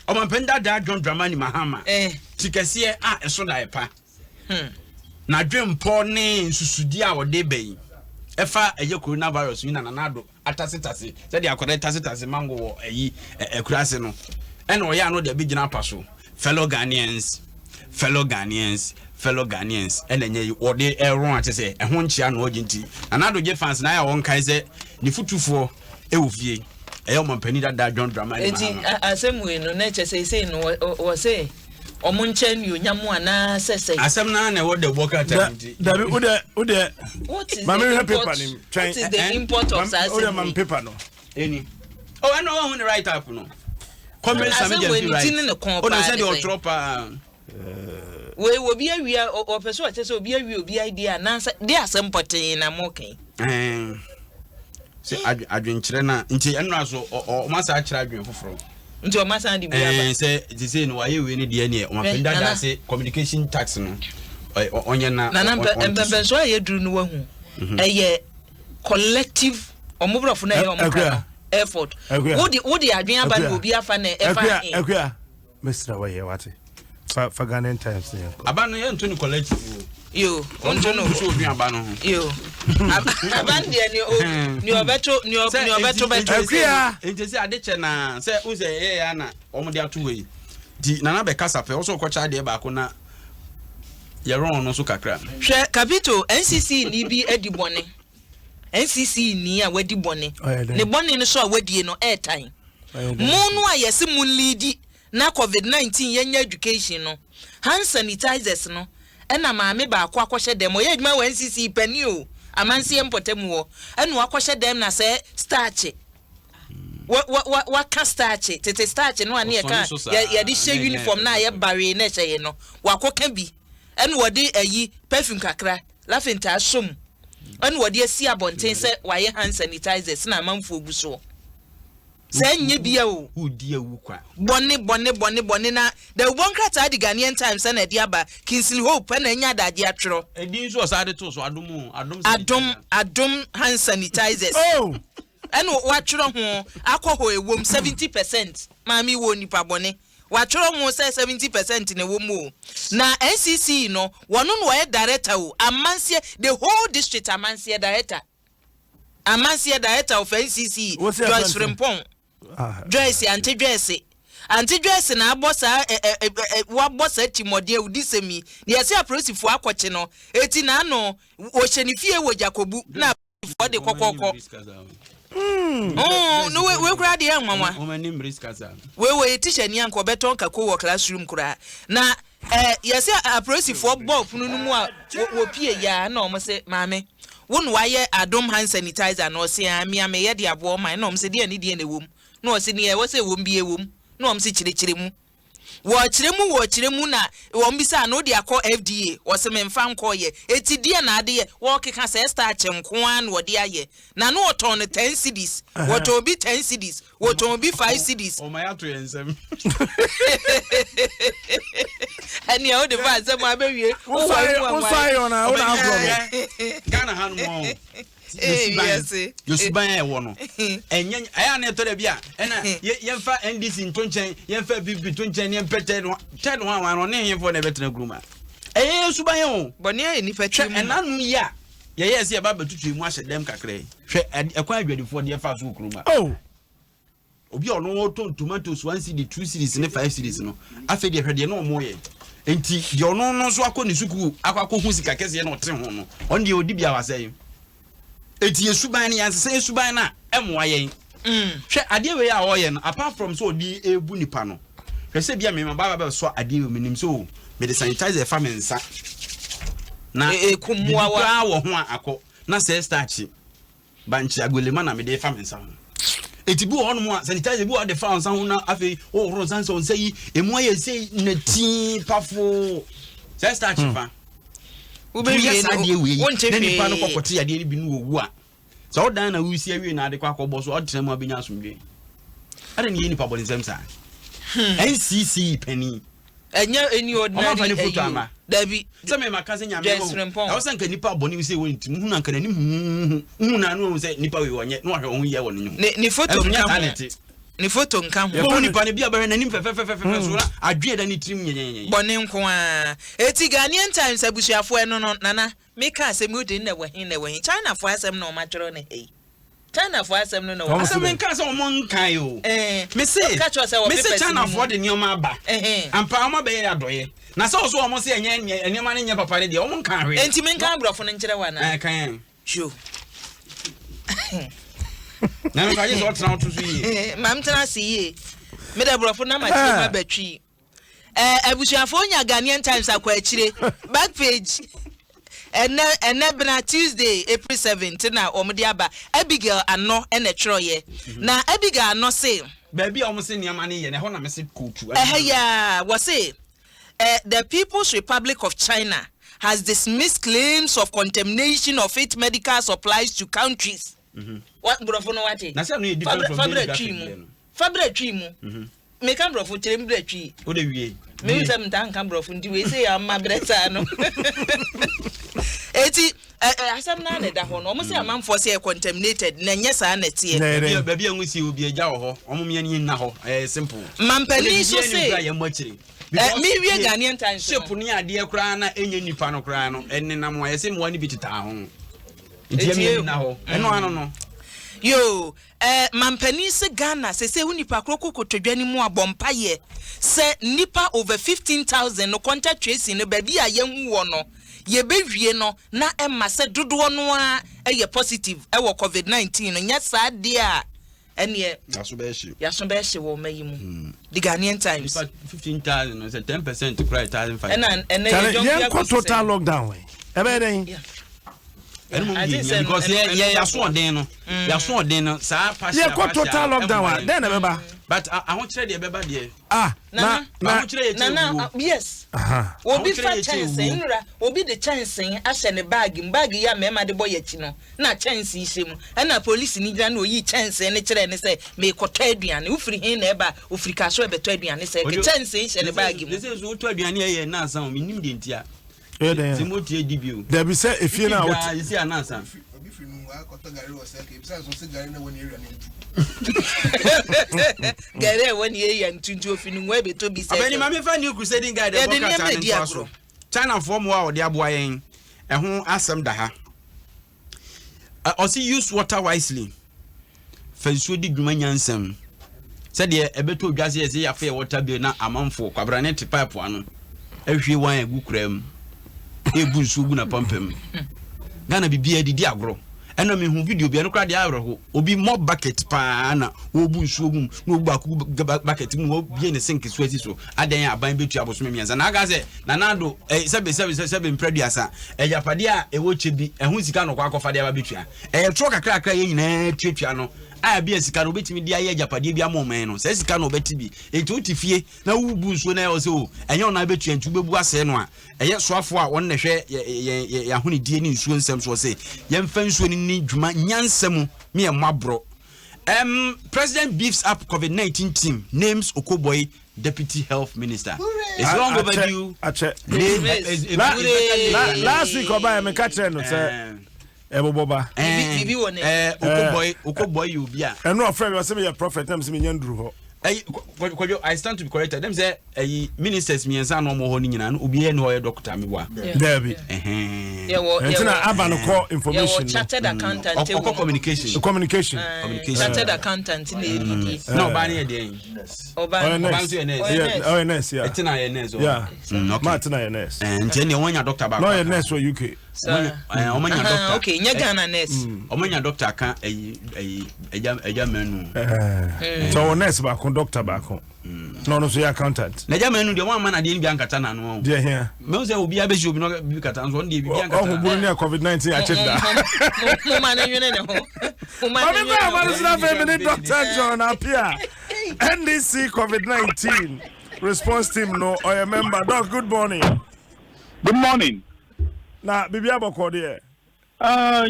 ɔmampanin dadaa John Dramani Mahama ti kɛseɛ a ɛso da ɛpa. N'adwempɔ ne nsusudi a ɔde bɛyi ɛfa ɛyɛ coronavirus yi na Nana Addo atasetase sɛdeɛ akwadaa tasetase mango wɔ ayi akuraase no ɛna ɔyɛ ano de abɛgyina apa so fellow Ghanaians fellow Ghanaians fellow Ghanaians ɛna ɛnyɛ yi wɔde ɛrɔn akyɛ sɛ ɛho nkyea na ɔgye nti Nana Addo gye fans na ayɛ a wɔnkae sɛ ne futufoɔ ɛwɔ fie ɛyɛ ɔmampanin dada John Dramani Mahama. Nti asɛm wei no na ɛkyɛ sɛ ɛsei no wɔ sɛ ɔmo nkyɛn nuonyam anaa sɛ sɛ. Asɛm naa na ɛwɔ dɛwbɔ krataa mu nti. Dabi o deɛ o deɛ. Maame hwɛ paper ni twɛn. What is the import of saa asɛm yi? O deɛ maame paper no. Eni. Oh ɛna ɔwɔ ho ne write up no. Kɔmɛ sami jɛ fi right. O na sɛ deɛ ɔtwerɛ paa. Wei obi awia ɔpɛ so ɔkyɛ sɛ obi awia obi idea anaasɛ de asɛm pɔtee na mo kɛn. Sɛ adwenkyerɛ no a nti ɛnora so ɔma saa kyerɛ adwen foforɔ. Nti ɔma san de bi aba. Sɛ te sɛ no wayɛ wei no deɛ neɛ ɔma dada ase communication tax no ɔnyɛ na. Nana mpɛmpɛnso a yɛduru no wahu ɛyɛ collective ɔmo borɔfo no ɛyɛ ɔmo ka no effort. Wode wode adwen aba na obi afa na ɛfa he. Akua. Mesrɛ wo yɛ wate. Fa fa Ghanaian Times ne yɛnkɔ. Aba no yɛnto no collective o. Yo, wonto no. Nso odwen aba no ho. Yo. Aba no deɛ ne o ne ɔbɛto ne ɔbɛto bɛto. Akua. Nti sɛ ade kyɛ na sɛ n sɛ ɛyɛ ya na wɔn de ato hɔ yi. Nti nana bɛkasa pɛ ɔsɛ ɔkɔkyɛ adeɛ baako na yɛrɔn no nso kakra. Hwɛ Kapito NCC ni bi adi bɔne. NCC ni a wadi bɔne. Ne bɔne no so a wadie no ɛɛtan. Mo no a yɛse mo nleadi na covid 19 yɛnyɛ education no, hand sanitizers no ɛna maame baako akɔhyɛ dɛm, ɔyɛ adwuma wɔ NCC pani o, amanseɛ mpɔtamu hɔ, ɛna wakɔhyɛ dɛm na sɛ starch, wa wa wa waka starch, tete starch no a ne yɛka yɛde hyɛ uniform no a yɛbawee na ɛhyɛ yɛ no, wakɔka bi, ɛna wɔde ayi perfume kakra, lafinta asɔ mu, ɛna wɔde asi abɔnten sɛ wayɛ hand sanitizers na amanfoɔ gu soɔ. Sɛ ɛnyɛ bia o. Wodi awu kwa. Bɔne bɔne bɔne bɔne na dawubɔ nkrataa de Ghanaian Times na ɛde aba, Kingsley Hope na anya adagye atwerɛ. Edin nso ɔsan de too so, Adom o, Adom sanitizer. Adom, Adom hand sanitizers. Oh! Ɛna watwerɛ ho, alcohol ɛwom 70%, maame wɔ onipa bɔne, watwerɛ ho sɛ 70% na ɛwɔ mu o. Na NCC no, wɔno na ɔyɛ director o, amanseɛ, the whole district amanseɛ director. Amanseɛ director of NCC Joyce Frimpong Joyce Ante Joyce Ante Joyce na abɔ saa ɛ ɛ ɛ wabɔ saa timɔden awudisɛm yi na yɛsɛ apolisifoɔ akɔkye no eti na ano wɔhyɛ ne fie wɔ Jakobu na apolisifoɔ de kɔkɔkɔ mm no we we koraa deɛ nwanwa we wɔ yɛ teacher ni anka ɔbɛtɔn kako wɔ classroom koraa na Eh, yɛse apolisifoɔ bɔɔ pono no mu a wɔpie yɛ a na wɔn se maame wo na wayɛ adom hand sanitizer na ɔse aa mea meyɛ de aboa ɔman na wɔn se deɛ ne deɛ na ɛwɔ mu na ɔse neɛ ɛwɔ sɛ ɛwɔ mu bi ɛwɔ mu na wɔn se kyerɛkyerɛ mu wɔkyerɛ mu wɔkyerɛ mu na wɔn bisa no wode akɔ FDA ɔse memfa nkɔɔyɛ eti deɛ na ade yɛ wɔkeka sɛ starch nko ara na ɔde ayɛ na no ɔtɔn no 10 cedis wɔtɔn bi 10 cedis Wɔtɔn bi 5 cedis. Ɔma yɛato yɛn nsam. Ɛnea wode fa asɛm abɛwie. Wosɔ ayɔn a wona akorɔ no. Ghana ha no mu ɔn. Yɛsuban a ɛwɔ no. Ɛnyɛ ɛyɛ a na ɛtɔ da bi a ɛna yɛmfa NDC nto nkyɛn yɛmfa PP to nkyɛn yɛmpɛ third one third one wɔn ɔne hemfoɔ na ɛbɛtena kurom a. Ɛyɛ yɛsuban yɛ o. Bɔne ayɛ nipa tirim. Hwɛ ɛna no yi a Yɛyɛɛ sɛ yɛba abɛtutu emu ahyɛ dɛm kakra yi. Hwɛ ɛkwan adwadifoɔ deɛ fa so wɔ kurom ha. Oh! Obi a ɔno ɔtɔn tomatoes 1 cedi, 2 cedis ne 5 cedis no, afei deɛ hwɛ deɛ na ɔmo yɛ. Nti deɛ ɔno no nso akɔ ne sukuu akɔ akɔhu sika kɛseɛ na ɔte ho no, ɔno deɛ ɔdi bia wasɛe. Eti yɛ suban no, yɛansesa yɛ suban no a, ɛmmoa yɛn. Hwɛ adeɛ wei a ɔyɛ no, apart from sɛ ɔde ebu nipa no, hwɛ sɛ bia mema ba bɛsɔ adeɛ wei, menim sɛ o, mede sanitizer fa me nsa. Na Ɛkum biribi mmoawa. koraa wɔ ho a akɔ na sɛ starch bankye agolema na mede fa me nsa ho. Eti bi wɔ hɔnom a sanitizer bi wɔ hɔ de fa wo nsa ho na afei wohohoro nsa sɛ wo nsa yi emu ayɛ sei na tii pafoo. Sɛ starch fa. Wobɛwie Woyɛ saa no, adeɛ wei wonte na nipa no hwee. kɔkɔte adeɛ no bi no wɔwu a sɛ wodan na wosi awie na ade kɔ akɔbɔ so ɔtena mu abɛnya asomdwe. Adɛn ne yɛ nipa bɔ ne nsɛm saa? NCC panin. Ɛnyɛ any Ɔmo amfa ordinary ne photo ɛyi o. ama. Dabi. Sɛ me maka sɛ nyame Joyce wɔ Frimpong. ɛwɔ sɛ nka nipa bɔne sɛ wɔ ne tirim hu na nka n'anim huhuhu hu na ano sɛ nipa wei ɔnyɛ na wahwɛ ɔho yie wɔ ne ho. Ne photo Ɛnso nyɛ nka saa ho. na ɛte. Ne photo nka ho. Wobɛhu nipa no bi a bɛhwɛ n'anim fɛfɛfɛfɛfɛ so na adwene da ne tirim nyɛnyɛnyɛ. Bɔne nko ara. Eti Ghanaian Times abusuafoɔ ɛno no Nana meka asɛm yi wode na ɛwɔ he na ɛwɔ he Chinafoɔ asɛm na wɔatwerɛ no ha yi. Chinafoɔ asɛm no na wɔn. Asɛm nka sɛ wɔn nkan o. Mese Ka kyerɛ sɛ wɔ mese papers no mu. Chinafoɔ de nneɛma aba. Ampa wɔn abɛyɛ adɔyɛ. Na sɛ ɔso wɔn sɛ ɛnyɛ nneɛma no nyɛ papa ne deɛ wɔn nka hwee. Enti menka aborɔfo no nkyerɛ wo anaa? Ɛɛ kan. Yo. Na no kaje sɛ ɔtena woto so yie. Ma mentena ase yie. Mede aborɔfo no ama kyerɛ mu abatwi. Eh, abusuafoɔ nya Ghanaian Times akɔ akyire. Back page. Ɛnɛ ɛnɛ bena Tuesday April 7 na wɔn de aba. Abigail Ano ɛna ɛtwerɛeɛ. Na Abigail Ano se. Baabi a wɔn se nneɛma no yɛ no ɛhɔ na mese kootu. Ɛhɛ yaa wɔse eh, the People's Republic of China has dismissed claims of contamination of its medical supplies to countries. Wa borɔfo no wate. Na sɛ no yɛ different from Fabra daily twi graphic mu. deɛ no. Fabra twi mu. Meka borɔfo kyerɛ mu brɛ twi. Wo de wie. Mehu sɛ mentaa nka borɔfo nti wei sɛ yɛ ama brɛ saa no. Eti asɛm no ara na ɛda hɔ no. Wɔn sɛ amanfoɔ sɛ yɛ contaminated na ɛnyɛ saa na ɛteɛ. Baabi a nwusie obi agya wɔ hɔ. Wɔn mmea ni nna hɔ. Ɛyɛ simple. Mampanin nso se. Yɛn mo akyire. Mewie Ghanaian Times no. Ship ne adeɛ koraa na ɛnyɛ nipa no koraa no ɛnenam a yɛsɛ mmoa no bi tetaa ho. Nti yɛn mmea nna hɔ. Ɛno ano no. Yoo. Eh mampanin se Ghana sesei wo nipa koro kɔ kotodwe no mu a bɔ mpaeɛ sɛ nnipa over 15,000 no contact tracing no baabi a yɛahu wɔ no yɛbɛwie no na ɛma sɛ dodoɔ no ara yɛ positive wɔ covid 19 no nyɛ saa deɛ a ɛneɛ Yaso bɛyɛ hye. yaso bɛyɛ hye wɔ ɔma yi mu. The Ghanaian Times. Nipa 15,000 no sɛ 10 percent koraa yɛ 1,500. Ɛna ɛnɛ yɛ Charlie, dɔm bi yɛnkɔ akɔsi total sɛ. lockdown ɛ. Ɛbɛyɛ dɛn? Yeah. Ɛno mu I yɛ think hia sɛ because ɛno- yɛ ɛno yɛ bɛboa. yasoɔden no yasoɔden no saa partial Yɛkɔ partial total lockdown a ɛmmoa yɛn. dɛn na ɛbɛba? But ahokyerɛ deɛ ɛbɛba deɛ. Ah, na Nana, na Ahokyerɛ yɛ kyɛ Nana, wuo. yes. aha. Obi Ahokyerɛ fa yɛ kyɛ kyɛnsee wuo. nnura, obi de kyɛnsee ahyɛ ne baage mu, baage yi a mmarima de bɔ yɛn akyi no, na kyɛnsee hyɛ mu. Ɛna polisini gyina na oyii kyɛnsee no kyerɛɛ no sɛ, merekɔtɔ aduane. Wofiri he na ɛba? Ofiri Kasoa ɛbɛtɔ aduane sɛ Ojo, kyɛnsee hyɛ ne baage mu. They say so wotɔ aduane a ɛyɛ nnansa o, mennim deɛ nti a. Ɛyɛ dɛn Sɛ a? motie di bio. Dabi sɛ efie no a Wodi wote. daa, yɛsi anansa. Obi firi Nungua akɔtɔ gari wɔ Sɛkɛ, ebisa nso sɛ gari na ɛwɔ ne area no ntu. Gari a ɛwɔ ne area ntu nti ofi Nungua ɛbɛtɔ bi Abɛni Sɛkɛ. ma mefa New Crusading Guide ɛbɔ Yɛde krataa nneɛma no edi ntoa so. agorɔ. Chinafoɔ mmoa a wɔde aboa yɛn ɛho asɛm da ha. Ɔse use water wisely. Fa nsuo di dwuma nyansam. Sɛdeɛ ɛbɛtɔ odwa sɛ yɛsɛ yɛafa yɛ water bill na amanfoɔ kwabrane te pipe ano ahwie wan agu koraa mu ebu nsuo gu n'apampam. Ghana biribiara didi agorɔ. Ɛna mehu video bi ɛno koraa deɛ awerɛho. Obi mɔ bucket paa na wɔbu nsuo gu mu na wɔbu baako gu bucket mu na wɔbie ne sink so asi so. Adɛn a aban bɛtua bosome mmiɛnsa. Na aka sɛ Nana Addo eh, sɛbe sɛbe sɛ sɛbe mprɛduasa agyapadeɛ a ɛwɔ kyɛ bi ɛho sika na ɔkɔ akɔfa de aba bɛtua. Ɛyɛ torɔ kakrakra yɛn nyinaa tuatua no a bi a sika no wobɛtumi de ayɛ agyapadeɛ bi ama ɔman no saa sika no ɔbɛte bi. Enti wote fie na wobu nsuo na ɛwɔ sɛ o ɛnyɛ ɔna bɛtua nti wobɛbu asɛe no a ɛyɛ soafoɔ a wɔn na ɛhwɛ yɛn yɛn ahonidie ne nsuo nsɛm soɔ sɛ yɛmfa nsuo no ni dwuma nyansa mu me yɛn mmɔ aborɔ. Um, President beefs up COVID-19 team, names Okoboy deputy health minister. It's long overdue. Akyɛ. Last week ɔba yɛ meka kyerɛ no sɛ ɛbobɔ ba. Bibi wɔ ne. Okoboy Okoboy yɛ obi a. Ɛnu ɔfrɛ mi ɔsɛ mi yɛ prophet na mi sɛ mi nya nduru hɔ. Ɛyi Kwadwo I stand to be corrected dem sɛ ɛyi ministers mmiɛnsa na wɔn wɔ hɔ no nyinaa no obiara ni hɔ ɔyɛ doctor mi wa. Dɛbi. Ɛnti na aba no kɔ information. Yɛwɔ chartered accountant. Ɔkɔ communication. Communication. Chartered accountant na edidi. Na ɔbaa no yɛ deɛ. Ɔbaa no nso yɛ nurse. Ɔyɛ nurse yeah. Ɛte na yɛ nurse. Yeah. Maa te na yɛ nurse. Nti ɛnna wɔn nya doctor baako. Na ɔyɛ nurse wɔ UK. Ɔmo nya doctor. Okay, nyɛ Ghana nurse. Ɔmo nya doctor ka ɛyi ɛyi ɛgya ɛgya mɛnu. Sɛ ɔwɔ nurse baako, doctor baako. Na ɔno nso yɛ accountant. Na ɛgya mɛnu deɛ wɔn ama na adeɛ no bi ankata n'ano. Deɛ hia. Mɛhu sɛ obi abɛsi obi na bi kata nso ɔno deɛ bibi ankata. Ɔho buru ne a COVID-19 akye da. Mo ma ne nwene ne ho. Mo ma ne nwene ne ho. Maame kɔ afei mi ne Dr. John Apia, NDC COVID-19 response team no ɔyɛ member. Doc, good morning. Good morning. Na biribi abɔkɔ deɛ?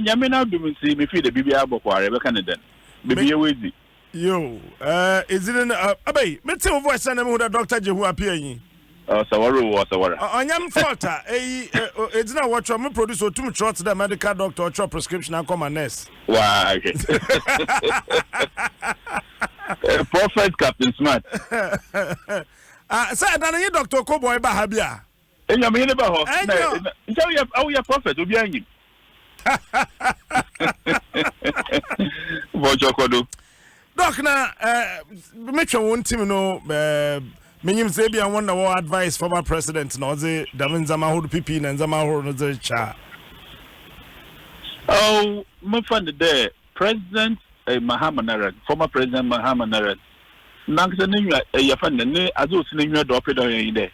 Nyame n'adom nti mefii dɛ biribi abɔkɔ ara yɛbɛka ne dɛn. Baabi yɛwɔ edzi. Yo, edzin no abayi, mete wo voice na mehu dɛ Dr. Jehu Appiah yi. Ɔsawara o, ɔsawara. Ɔnyɛ m fault a, eyi edzin a wɔtwerɛ, me producer otum twerɛ tse dɛ medical doctor ɔtwerɛ prescription akɔma nurse. Waa hwɛ. Prophet Captain Smart. Ah, sɛ ɛda no nye Dr. Okoboy ba ha bi a. Enya me yere ba hɔ. Na nkyɛ woyɛ woyɛ prophet obi anyim. Bɔjɔ kɔdo. Doc na eh, metwɛn wɔn team no eh, menyim sɛ ebia wɔn na wɔ advice former president na ɔdze dɛm ndzɛmba ahorow PP na ndzɛmba ahorow no dze rekyɛ a. Oh, mefa no dɛ President eh, Mahama nara, former President Mahama nara, nankasa n'enyiwa eh, yɛfa no dɛ ne adze a osi n'enyiwa do a ɔpɛ dɛ ɔyɛ nye dɛ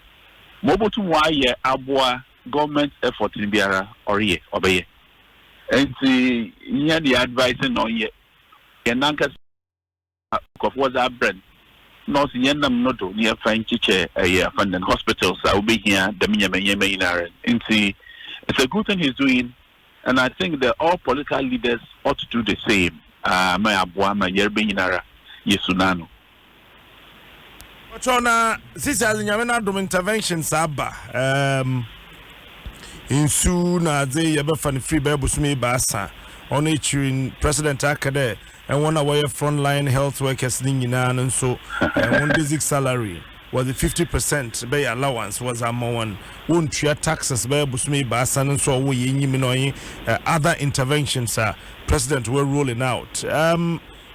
ma obotum ɔayɛ aboa government effort no biara ɔreyɛ, ɔbɛyɛ. Ntsi hɛn yɛ advice no na ɔnyɛ, hɛn nankasa. Nkorɔfo wɔdze abrɛ no na ɔse yɛnam no do na yɛmfa nkyekyɛ ɛyɛ afan dɛn hospitals a wobehia dɛm ndzɛmba ndzɛmba nyinara ntsi it's a good thing he's doing and I think that all political leaders ought to do the same ama aboa ma yarba nyinara yesu n'ano. Ɔkyɛw na sisi adze Nyame n'adom interventions aba um, nsu na adze yɛbɛfa no firi bɛyɛ bosome 3 ɔno ekyir president aka dɛ hɔn a wɔyɛ front line health workers no nyinaa no nso hɔn basic salary wɔdze 50% bɛyɛ allowance wɔdze ama hɔn, wonntua taxes bɛyɛ bosome 3 no nso a ɔwɔ yɛn enyim na ɔnye other interventions a president wɔ rolling out.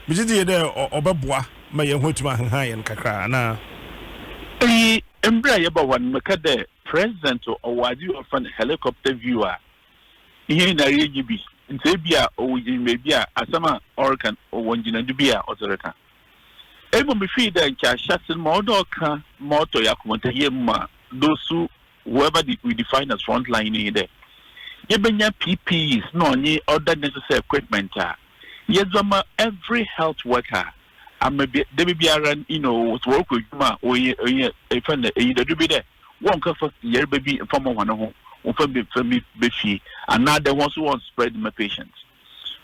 Megye dzi yie dɛ ɔbɛboa ma hɛn ho etum ahenhan hɛn kakra anaa? Iyi mber a yɛba hɔ no mekã dɛ president ɔwɔ adze bi a wɔfrɛ no helicopter view a hɛn nyinara yennyi bi ntsi ebi a ɔwɔ gyina beebi a asɛm a ɔrekã no ɔwɔ ngyinado bi a ɔdze rekã. Mbom mifii dɛ nkyɛ ahyɛse no ma ɔwɔ dɛ ɔkã ma ɔtɔ hɛn akoma mu ma those who whoever we define as front line no nye dɛ yebenya PPEs na ɔnye other necessary equipment a yɛdze bɛma every health worker ama bi da bi biara you know sɛ wɔrokɔ edwuma a ɔyɛ ɔyɛ efɛ no enyidado bi dɛ wɔnnkɛfa yarba bi mfa mbɔ hɔn ho wɔmfa bi mfa bi ba fie anaa dɛ hɔn so wɔn spread ma patients.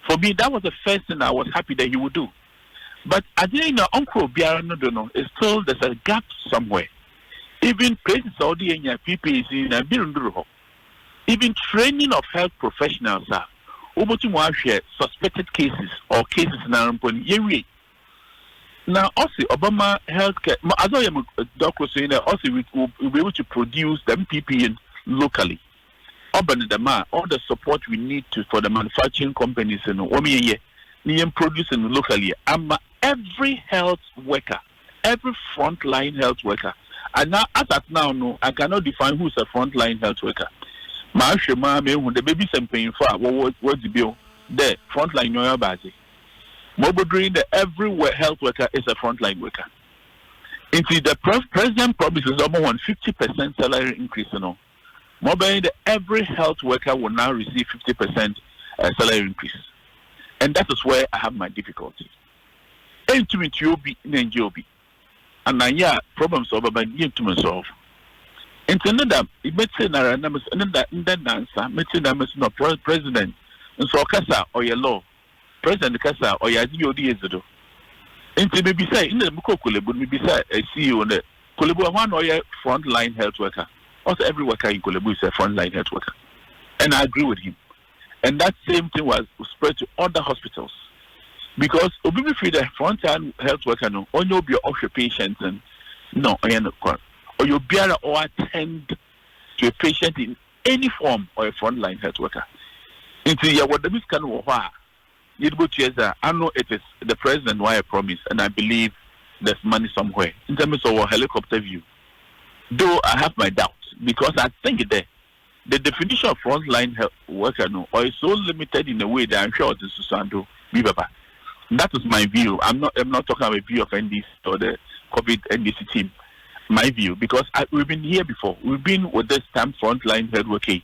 For me that was the first thing I was happy that he would do but adze no nyina ɔnnkɔ obiara no do no it's still there's a gap somewhere even places a ɔwɔ dɛ yenya PPEs nyina bi runndur hɔ. Even training of health professionals a wobotum wɔahwɛ suspected cases or cases noara mpo no yewiei. Na ɔse ɔbɛma health care ma adze a ɔyɛ me dɔ kor so nye dɛ ɔse we will be able to produce dɛm PPE no locally. Ɔba no dɛm a all the support we need to for the manufacturing companies no wɔma yɛnyɛ na yɛn produce no locally ama every health worker every front line health worker and now as at now no I cannot define who is a front line health worker mahwɛ mu ara mehu dɛ bebisa mpanyinfo a wɔwɔ wɔdzi bio dɛ front line nyɛ ɔyɛ ɔbaadze ma obodur yi dɛ every health worker is a front line worker nti the president promises ɔmo wɔn 50% salary increase no ma ɔbɛyɛ dɛ every health worker will now receive 50% salary increase and that is where I have my difficulty. Entumi ntua obi na enngye obi ana nnyɛ a problems a ɔbɛba no yenntum nnsolve. Ntsi ne da metsee no ara na mese ne da ndɛ ndaansa metsee no ara mese no president nso ɔkasa a ɔyɛ law, president kasa a ɔyɛ adze bi a ɔwɔ dɛ yedzi do. Ntsi mibisae ndɛ mokɔr Korle-Bu no mibisaa CEO no dɛ Korle-Bu hwan na ɔyɛ front line health worker? Ɔse every worker in Korle-Bu is a front line health worker and I agree with him. And that same thing was spread to other hospitals because obi bi firi the front line health worker no ɔnyɛ obi a ɔhwɛ patient no na ɔyɛ no kwan ɔyɛ obiara ɔ attend to a patient in any form ɔyɛ front line health worker nti yɛwɔ dɛm sika no wɔ hɔ a yɛde bɛtua dza ano it is the president wayɛ promise and I believe there's money somewhere nti ɛmi sɛ ɔwɔ helicopter view though I have my doubts because I think dɛ. The definition of frontline health worker no ɔyɛ so limited in a way that annhwɛ a ɔdze nsusuando bi bɛba. That is my view, I'm not I'm not talking about view of NDC or the COVID NDC team, my view because I, we've been here before, we've been with this time frontline health worker yi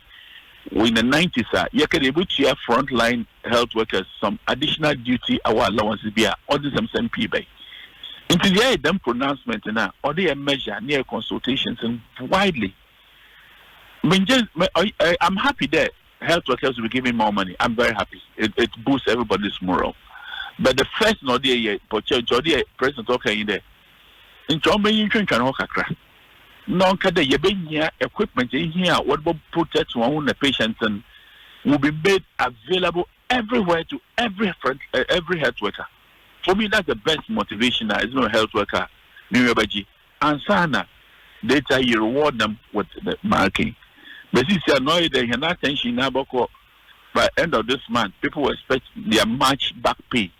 in the 90s a yɛka dɛ yɛbɛtua frontline health workers some additional duty hour allowances bi a ɔdze nsɛmsɛm pii bɛn. Nti yɛyɛ dɛm pronouncement no a ɔde yɛ measure ne yɛ consultations widely. Mengye me I, I'm happy that health workers will be giving more money. I'm very happy. It, it boosts everybody's morale. But the first no deɛ yɛ pɔkyɛ nti ɔdeɛ president ɔka yi dɛ nti ɔmɛyi ntwentwɛn hɔ kakra na ɔnka dɛ yɛbɛhia equipment ehia a wɔde bɔ protect wɔn ho na patients no will be made available everywhere to every front, uh, every health worker. For me, that's the best motivation. As a health worker, Ansaana later he reward them with the marking. But sisi a na ɔyɛ dɛ hɛn attention nyinaa bɔkɔ by end of this month people will expect their March back pay,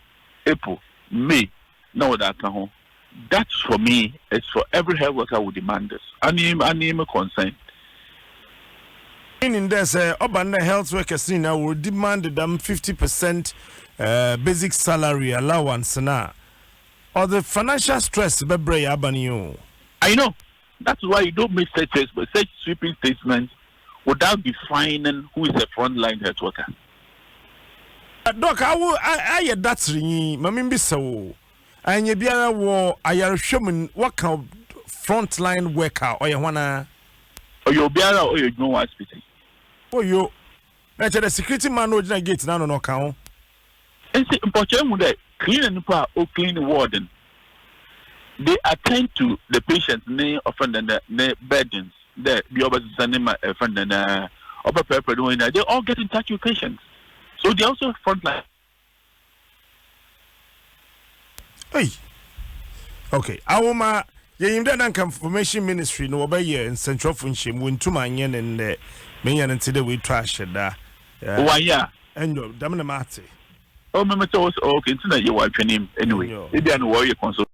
April, May na wɔdze aka ho. That for me is for every health worker will demand this. Ane ane me concern. Meaning dɛ sɛ ɔba no dɛ health workers no nyinaa wɔ demand dɛm 50% basic salary allowance no a, Ɔdze financial stress bɛbrɛ yɛn aban yi o. I know that's why you don't make such such sweeping statements without defining who is a front line health worker. Doc awo ayɛ datsernyi ma mimbisa wo annyɛ biara wɔ ayarhwɛ mu n wɔka front line worker a ɔyɛ hwan a? Ɔyɛ obiara a ɔyɛ edwuma wɔ asipitsi. Oyo, na kyerɛ dɛ security man no a ogyina gate n'ano no ɔka ho? Ntsi mpɔkyɛr ehu dɛ cleaner no mpo a o clean ward no, they attend to the patient ne ɔfrɛ no dɛn dɛ ne burdens dɛ bia ɔbɛsesa ne ma ɛfrɛ no dɛn dɛ ɔbɛprɛprɛ ne ho nyinaa, they all get in touch with patients so they are also front line. Ei! Okay, awoma yɛnyim dɛ na nka information ministry no wɔbɛyɛ nsɛnkyerɛwfo nhyiamu, wonntum annyɛ no ndɛ, menya no ntse dɛ woetu ahyɛ da. Wɔannyɛ a? Nyew, dɛm na matse. Oh, me metse wo se, oh, okay, ntsi na yɛwɔ atwɛn mu, anyway, ebia no wɔreyɛ consult.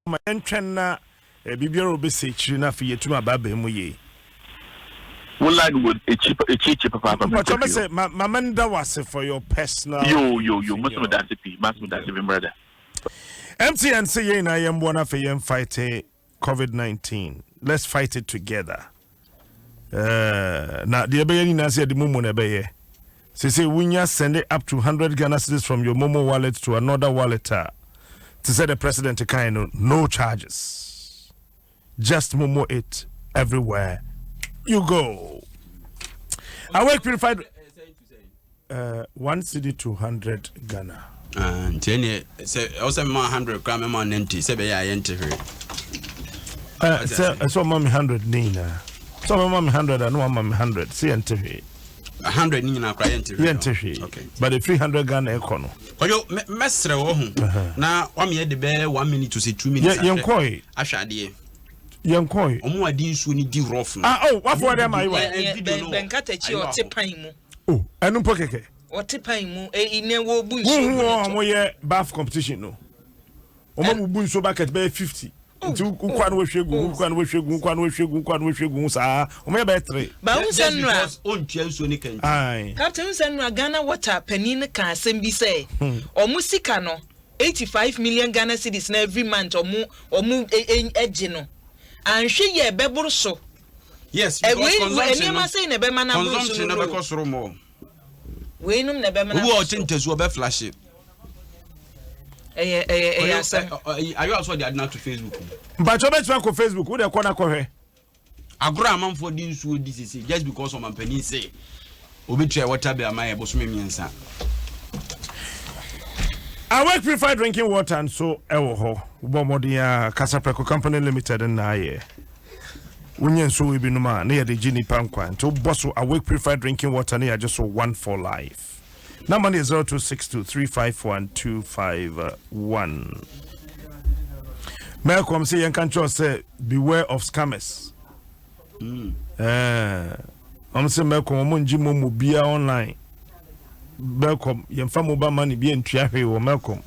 Ma yɛntwɛn na biribiara a obesi ekyir no afei yeetum abaabaa mu yie. Wo line wɔ ekyi ekyi papaapa. Mpatsɔ mese ma ma menda wo ase for your personal. Yo yo yo mo so meda ase pii ma so meda ase me brother. MTN se yɛn nyinaa yɛn mboa na afei yɛn fight covid 19 let's fight it together eh, na deɛ ɛbɛyɛ nyinaa sɛ yɛde momo na ɛbɛyɛ sese wonya send it up to 100 Ghana cedis from your momo wallet to another wallet a te sɛ the president kan no no charges just momo it everywhere you go awake purified Uh, one cedi to 100 Ghana. Ah, nti ɛneɛ sɛ ɛwɔ sɛ mema 100 koraa mɛma 90 sɛ ɛbɛyɛ a yɛnte hwee. Eh, sɛ ɛsɛ ɔma me 100 ne nyinaa sɛ ɔbɛma me 100 a na wama me 100 sɛ yɛnte hwee. 100 ne nyinaa koraa yɛnte hwee. Yɛnte hwee. Okay. But ɛfiri 100 Ghana ɛkɔ no. Kwadwo mɛsrɛ wɔ ho na wameɛ de bɛyɛ 1 minute to sɛ 2 minutes ahwɛ adeɛ. Yɛnkɔe. Ɔmo adi nsuo no di rough no. Ah oh wafɔ ɛdɛ ma ayiwa. Bɛnkatakyi ɔte pan mu. Oh, ɛno mpo kɛkɛ. Wɔte pan mu, e, ne wɔbu nsuo gu ne to. Wohu wɔn a wɔyɛ bath competition no? Wɔn abubu nsuo bucket bɛyɛ 50. Nti wokɔ a na wɔahwie gu ho, wokɔ a na wɔahwie gu ho, wokɔ a na wɔahwie gu ho, wokɔ a na wɔahwie gu ho saa. Wɔn yɛ bɛyɛ tere. Ba wohu sɛ nnora. Ontua nsuo ne kanti. Aye. Captain wohu sɛ nnora Ghana water panin no kaa asɛm bi sɛ wɔn sika no 85 million Ghana cedis na every month wɔn wɔn gye no anhwɛ yie a ɛbɛboro so. Yes, because Wei consumption nneɛma sɛn na ɛbɛma no aboro so consumption no bɛkɔ soro more. Weinom na ɛbɛma no aboro so. Obi a ɔte ntasu ɔbɛ flash. Ɛyɛ ɛyɛ ɛyɛ asɛm. Ayo aso de ade no ato Facebook. Mpatsɔ bɛtumi akɔ Facebook wo de kɔ na kɔhwɛ. Agorɔ a amanfoɔ de nsuo di sisi just because ɔmampanin se obi tua water bill ama yɛ bosome mmiɛnsa. Awake purified drinking water nso ɛwɔ hɔ. Wobɔ mmɔden a Kasaprɛko Company Limited nna ayɛ. Wonya nsuo wei bi nom a, na yɛde gye nnipa nkwa. Nti wobɔ so Awake Purified Drinking Water na yɛagye so One for Life. Number no yɛ 0262 351 251. Melcom sɛ yɛnka nkyerɛ sɛ beware of scammers. Mm. Eh, wɔn sɛ Melcom wɔn ngye momo biara online. Melcom yɛnfa mobile money bi ntua hwee wɔ Melcom.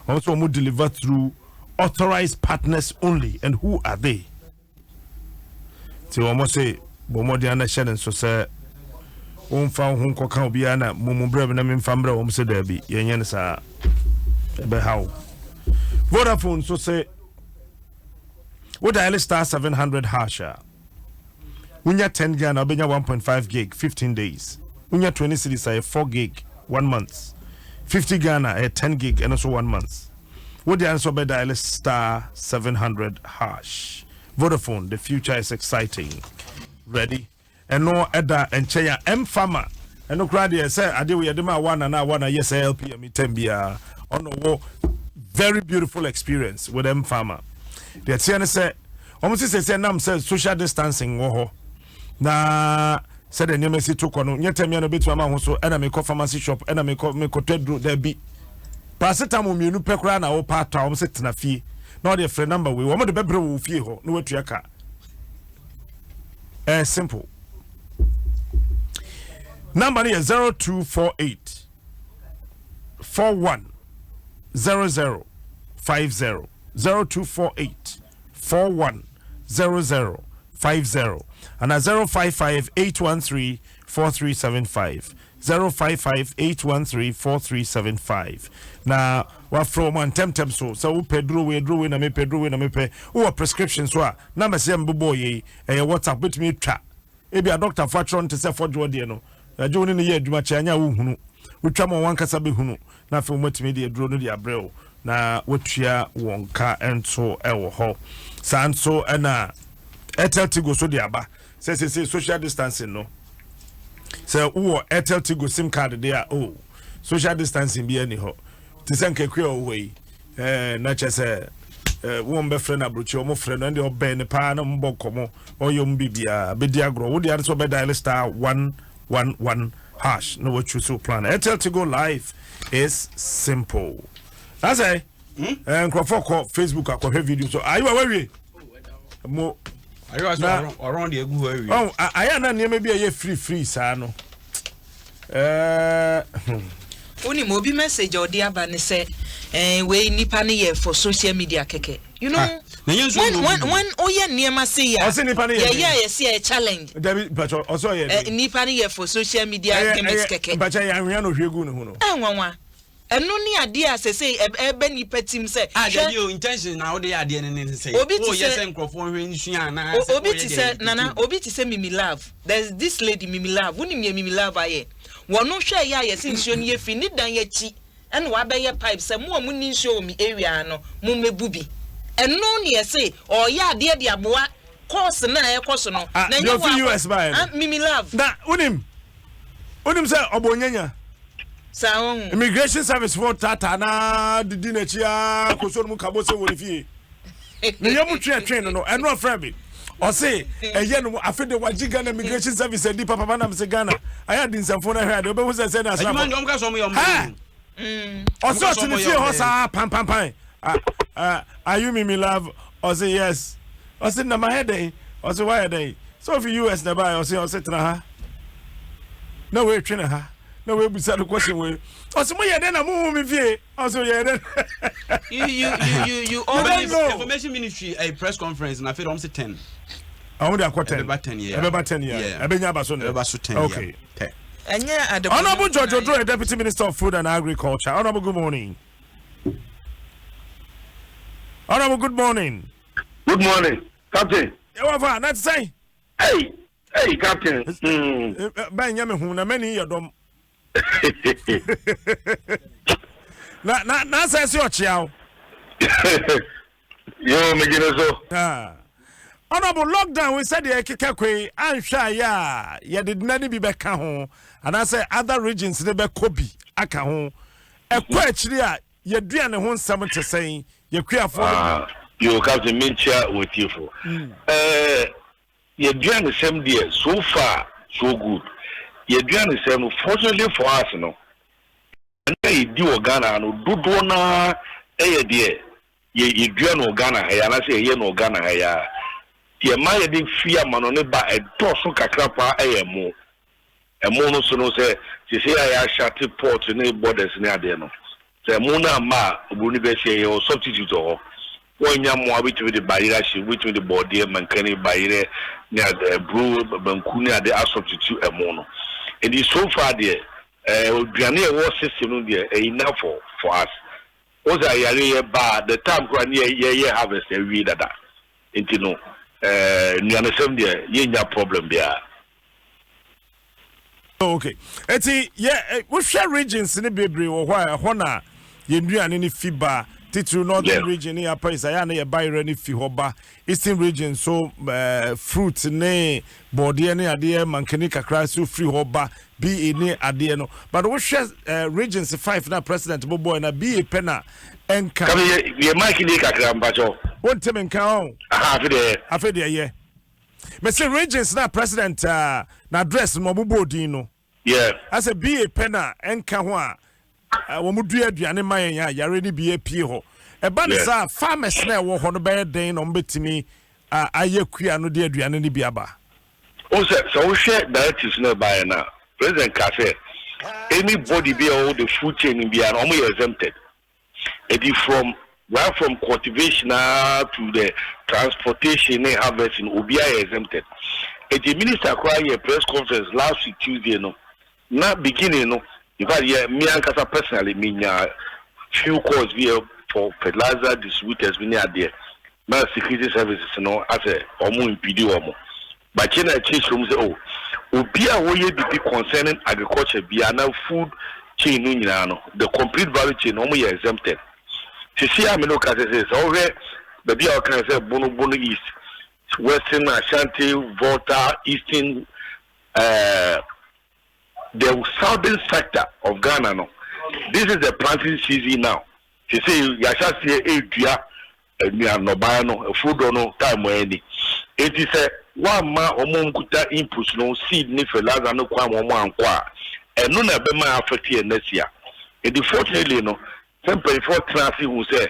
Wɔn sɛ wɔn deliver through authorized partners only and who are they? Ti wɔn sɛ Bɔ mmɔden ara na hyɛ no nso sɛ womfa wo ho nkɔka obiara na mmom brɛ me na memfa mbrɛ wɔn sɛ daabi, yɛnyɛ no saa. Ɛbɛha wo. Vodafone nso se wo dial star 700 hash a wonya 10 Ghana wobɛnya 1.5 gig 15 days. Wonya 20 cedis a ɛyɛ 4 gig 1 month. 50 Ghana ɛyɛ 10 gig ɛno nso 1 month. Wo deɛ nso bɛ dial star 700 hash. Vodafone, the future is exciting. Ready? Ɛno ɛda nkyɛn a ɛmfa ɛno koraa deɛ sɛ adeɛ wɔ yɛde ma awa na awa na yɛ sɛ LPM tɛm biara ɔno wɔ very beautiful experience with M Farmer. Deɛ teɛ ne sɛ wɔn sɛ sɛ nam sɛ social distancing wɔ hɔ na sɛdeɛ nneɛma si to kɔ no nyɛ tɛm yɛ no bɛtumi ama ho so ɛna mekɔ pharmacy shop ɛna mekɔ mekɔtɔ aduro daabi paracetamol mmienu pɛ koraa na wɔpa atɔ a wɔn sɛ tena fie na wɔde frɛ number wei wɔn de bɛbrɛ wɔ fie hɔ na wɔatua ka. Ɛyɛ simple. Number no yɛ 0248 41 00 50 0248 41 00 50 and 055 813 4375 055 813 4375 na wafrɛ wɔn ntɛmtɛm so sɛ wopɛ duro wei, duro wei na mepɛ, duro wei na mepɛ. Wowɔ prescription so a na mɛsɛ mbobɔ yɛ ɛyɛ WhatsApp bɛtumi atwa ebi a doctor fo atwerɛ no te sɛ fɔdwoɔ deɛ no agye wo ne ne yɛ adwuma kyɛ anya wohunu wotwa ma wɔn ankasa bɛhunu na afei wɔmatumi de aduro no de abrɛ wo na watua wɔn ka nso ɛwɔ hɔ. Saa nso ɛna Airtel Tigo so de aba sɛ sɛ social distancing no, sɛ wowɔ Airtel Tigo SIM card de a, oh, social distancing bi ani hɔ te sɛ nkakua a ɔwɔ hɔ yi na kyɛ sɛ wɔn bɛfrɛ no aburokyi, wɔn frɛ no ɛnde ɔbɛn ne paa na wɔn bɔ nkɔmɔ, ɔyɛ wɔn biribiara bɛdi agorɔ. Wo deɛ sɛ ɔbɛ dial *111# na wɔatwi so plan. Airtel Tigo, life is simple. Na sɛ nkurɔfoɔ kɔ Facebook akɔhwɛ video so ayiwa wawie mo. Na ɔrɔn deɛ egu hɔ awie. Ɔn ayɛ na nneɛma bi a ɛyɛ free free saa no Wonim obi message a ɔde aba ne sɛ wei nipa no yɛ for social media kɛkɛ. Ah, When oyɛ nneɛma se yɛ ɔsɛ nipa no yɛ yɛ yɛ yɛ sɛ challenge. Dabi mpatwɔ, ɔsɛ ɔyɛ dɛ nipa no yɛ for social media gimmicks kɛkɛ. Mpatwɔ, yɛ anwea na ohwie gu ne ho no. Ɛnwanwa ɛno ne adeɛ a sɛsɛ ɛbɛ nipa tim sɛ. Ah, dabi o, intention na wode yɛ adeɛ no ne sɛ obi ti sɛ sɛ nkurɔfoɔ nhwɛ nsua anaa sɛ obi ti sɛ nana, obi ti sɛ Mimi Love. There's this lady Mimi Love, wonim yɛ Mimi Love ayɛ wɔn hwɛ yɛ a yɛsi nsuo no yɛ fi ne dan akyi ɛna wabɛyɛ pipe sɛ mo a mo ni nsuo wɔ mi area no mo mɛbu bi. Ɛno ne yɛse ɔyɛ adeɛ de aboa course na ɛkɔ so no. Ah, na nyɛ wɔ US baayɛ no. Mimi Love. Na wonim sɛ ɔbɔ onyanya saa ohun Immigration Service fo taataa na didi n'akyi aa kɔsɔ no mu kabo sɛ wɔ ne fie ne yam twe ɛtwe no ɛno ɔfrɛ me ɔse ɛyɛ no afe de wagye Ghana Immigration Service adi papapa nam sɛ Ghana ayɛ adi nsɛmfo no hwɛ ade wobɛhu sɛ sɛ ne adwuma deɛ ɔmo ka sɛ ɔmo yɛ ɔmo asrafo ɔse ɔte ne fie hɔ saa pampampan. "Are you Mimi Love?" Ɔse, "Yes." Ɔse, "Na mahɛ dɛn?" Ɔse, "Wayɛ dɛn sɛ ofi US na ɛbaeɛ?" Ɔse tena ha na woetwe ne ha na woebusa no question wei. Ɔse, "Moyɛ dɛn na mohu me fie?" Ɔse, "Yɛ dɛn?" You all don't know. Information Ministry a press conference na afei de ɔmo sɛ 10. Ɔmo de akɔ 10. Ɛbɛba 10 yɛ. Ɛbɛba 10 yɛ, ɛbɛnya aba so ne ɛbɛba so 10. Okay. Yɛ ɛnyɛ ade. Honorable George Oduro, Deputy Minister of Food and Agriculture. Honorable, good morning. Honorable, good morning. Good morning, Captain. Yɛwɔ fa na te sɛn? Hey, hey, Captain. Bɛn nyɛ me ho na mɛni yɛ dɔm. Na sɛ ɔkyea wo. Yo, me gyina so. Ah. Honorable, lockdown wei sɛdeɛ ɛkeka kɔ yi, anhwɛ a yɛ a yɛde dena no bi bɛka ho anaasɛ other regions ne bɛkɔ bi aka ho. Ɛkɔ akyiri a yɛdua ne ho nsɛm te sɛn yɛkuafoɔ no? Ah, yo, Captain, menkyia wɔtiefo. Yɛdua ne sɛm deɛ, so far so good. Yɛdua ne sɛm no, fortunately for us no, ɛno a yɛdi wɔ Ghana ha no, dodoɔ naa ɛyɛ deɛ yɛdua no wɔ Ghana ha yi anaasɛ yɛyɛ no wɔ Ghana ha yi a. Deɛ ma yɛde fi ama no ne ba ɛdɔɔso kakra paa ɛyɛ ɛmo. Ɛmo no so no, sɛ sese a yɛahyate port ne borders ne adeɛ no, sɛ ɛmo no amma a, oburoni bɛhyɛ yɛwɔ substitute wɔ hɔ. Woannya mmoa a, wobɛtumi de bayerɛ ahyɛ mu, wobɛtumi de bɔɔdeɛ, mankani, bayerɛ ne ade, aburo, banku ne ade asubstitute ɛmo no. Nti so far deɛ, eh, aduane a ɛwɔ system no deɛ, ɛyɛ enough for, for us. Wohu sɛ ayareɛ yɛ ba a, the time koraa ne yɛyɛ harvest awie dada. Nti no, eh, nnuanesɛm deɛ, yɛnnya problem biara. Oh, okay. Eti yɛ eh, wohwɛ regions ne bebree wɔ hɔ a ɛhɔ na yɛn nnuane no fi ba titiriw northern region ne upper east ayɛ a na yɛ bayerɛ no fi hɔ ba eastern region so eh, fruit ne bɔɔdeɛ ne adeɛ mankani kakra so firi hɔ ba ba ne adeɛ no but wohwɛ eh, regions five na president bobɔɛ na ba pɛ na ɛnka. Kame yɛ yɛ mic ni kakra mpakyɛw. Wontemi nka ɔn. Aha afe deɛ. Afe deɛ yɛ. Mese regions na president uh, na address no ɔmo bɔɔ din no. Yeah. Asɛ BA pɛ na ɛnka ho a wɔn dua aduane ma yɛn a yare no bi apue hɔ. Ɛba ne saa farmers na ɛwɔ hɔ no bɛyɛ den na wɔn bɛtumi ayɛ kua no de aduane no bi aba. O sɛ sɛ wohwɛ directives no ɛbaeɛ no a president kaa sɛ anybody bi a ɔwɔ the food chain no biara no wɔn yɛ exempted. Enti from right from cultivation ara to the transportation ne harvesting no obiara yɛ exempted. Enti minister koraa yɛ press conference last week Tuesday no na beginning no in fact yɛ me ankasa personally me nyaa few calls bi for fertilizer distributors bi ne adeɛ na security services no asɛ wɔn impede wɔn. Bakye na ɛkyerɛkyerɛ mu sɛ oh obi a ɔyɛ biribi concerning agriculture biara anaa food chain no nyinaa no the complete value chain no wɔn yɛ exempted. Sisi a me ne wo kasa sei sɛ wohwɛ baabi a wɔka sɛ Bono Bono East, Western Ashanti, Volta, Eastern eh, the southern sector of Ghana no this is the planting season now. Sesei yɛahyɛ aseɛ redua nnua nnɔbaeɛ no, afuo dɔ no time ara ni. Enti sɛ woamma wɔn a wɔkuta inputs no, seed ne fertilizer no kwan ma wɔn ankɔ a, ɛno na ɛbɛma a affect yɛn next year. Enti fortunately no, sɛ mpanyinfoɔ tena ase hu sɛ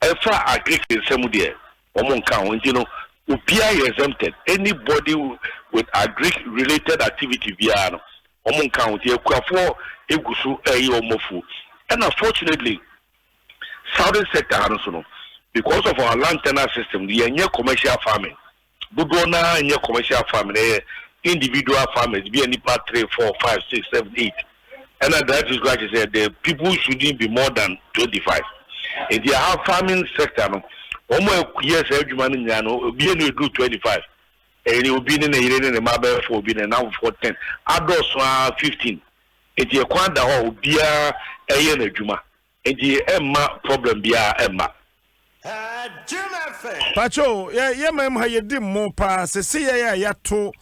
ɛfa agric nsɛm deɛ, wɔn nka ho. Nti no, obiara yɛ exempted. Anybody with agric related activity biara no, wɔn nka ho. Nti akuafoɔ egu so ɛreyɛ wɔn afuo. Ɛna fortunately, southern sector ha no so no, because of our land tenure system no, yɛnyɛ commercial farming. Dodoɔ no ara nyɛ commercial farming, ɛyɛ individual farmers, bi a nipa three, four, five, six, seven, eight. Ɛna directives koraa kyerɛ sɛ the people shouldn't be more than 25. Nti aha farming sector no, wɔn a ɛyɛ saa adwuma no nyinaa no, obi a ɛduru 25. Ɛyɛ obi ne ne yere ne ne mma bɛyɛ four bi, ne nnamfofoɔ 10, adɔɔso ara 15. Nti ɛkwan da hɔ a obiara ɛyɛ n'adwuma. Nti ɛmma problem biara ɛmma. Pacho yɛ yɛ man mu ha yɛ di mmo paa sese yɛ a yɛato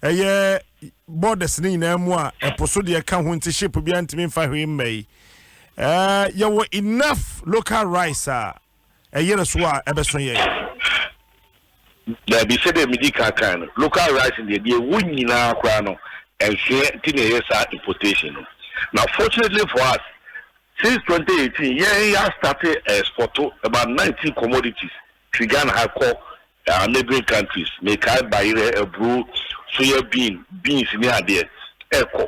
ɛyɛ borders ne nyinaa mu a ɛpo so deɛ ka ho nti ship biara ntumi nfa hwee mma yi ɛɛ yɛwɔ enough local rice a ɛyere so a ɛbɛso yɛn. Daabi, sɛdeɛ medii kan kae no, local rice deɛ, deɛ ɛwɔ nyinaa koraa no, ɛnsoɛ nti na yɛyɛ saa importation no. Na fortunately for us, since 2018, yɛn yɛ astarte export about 19 commodities firi Ghana ha kɔ our neighbouring countries. Mekae bayerɛ, aburo, soya bean, beans ne adeɛ ɛkɔ.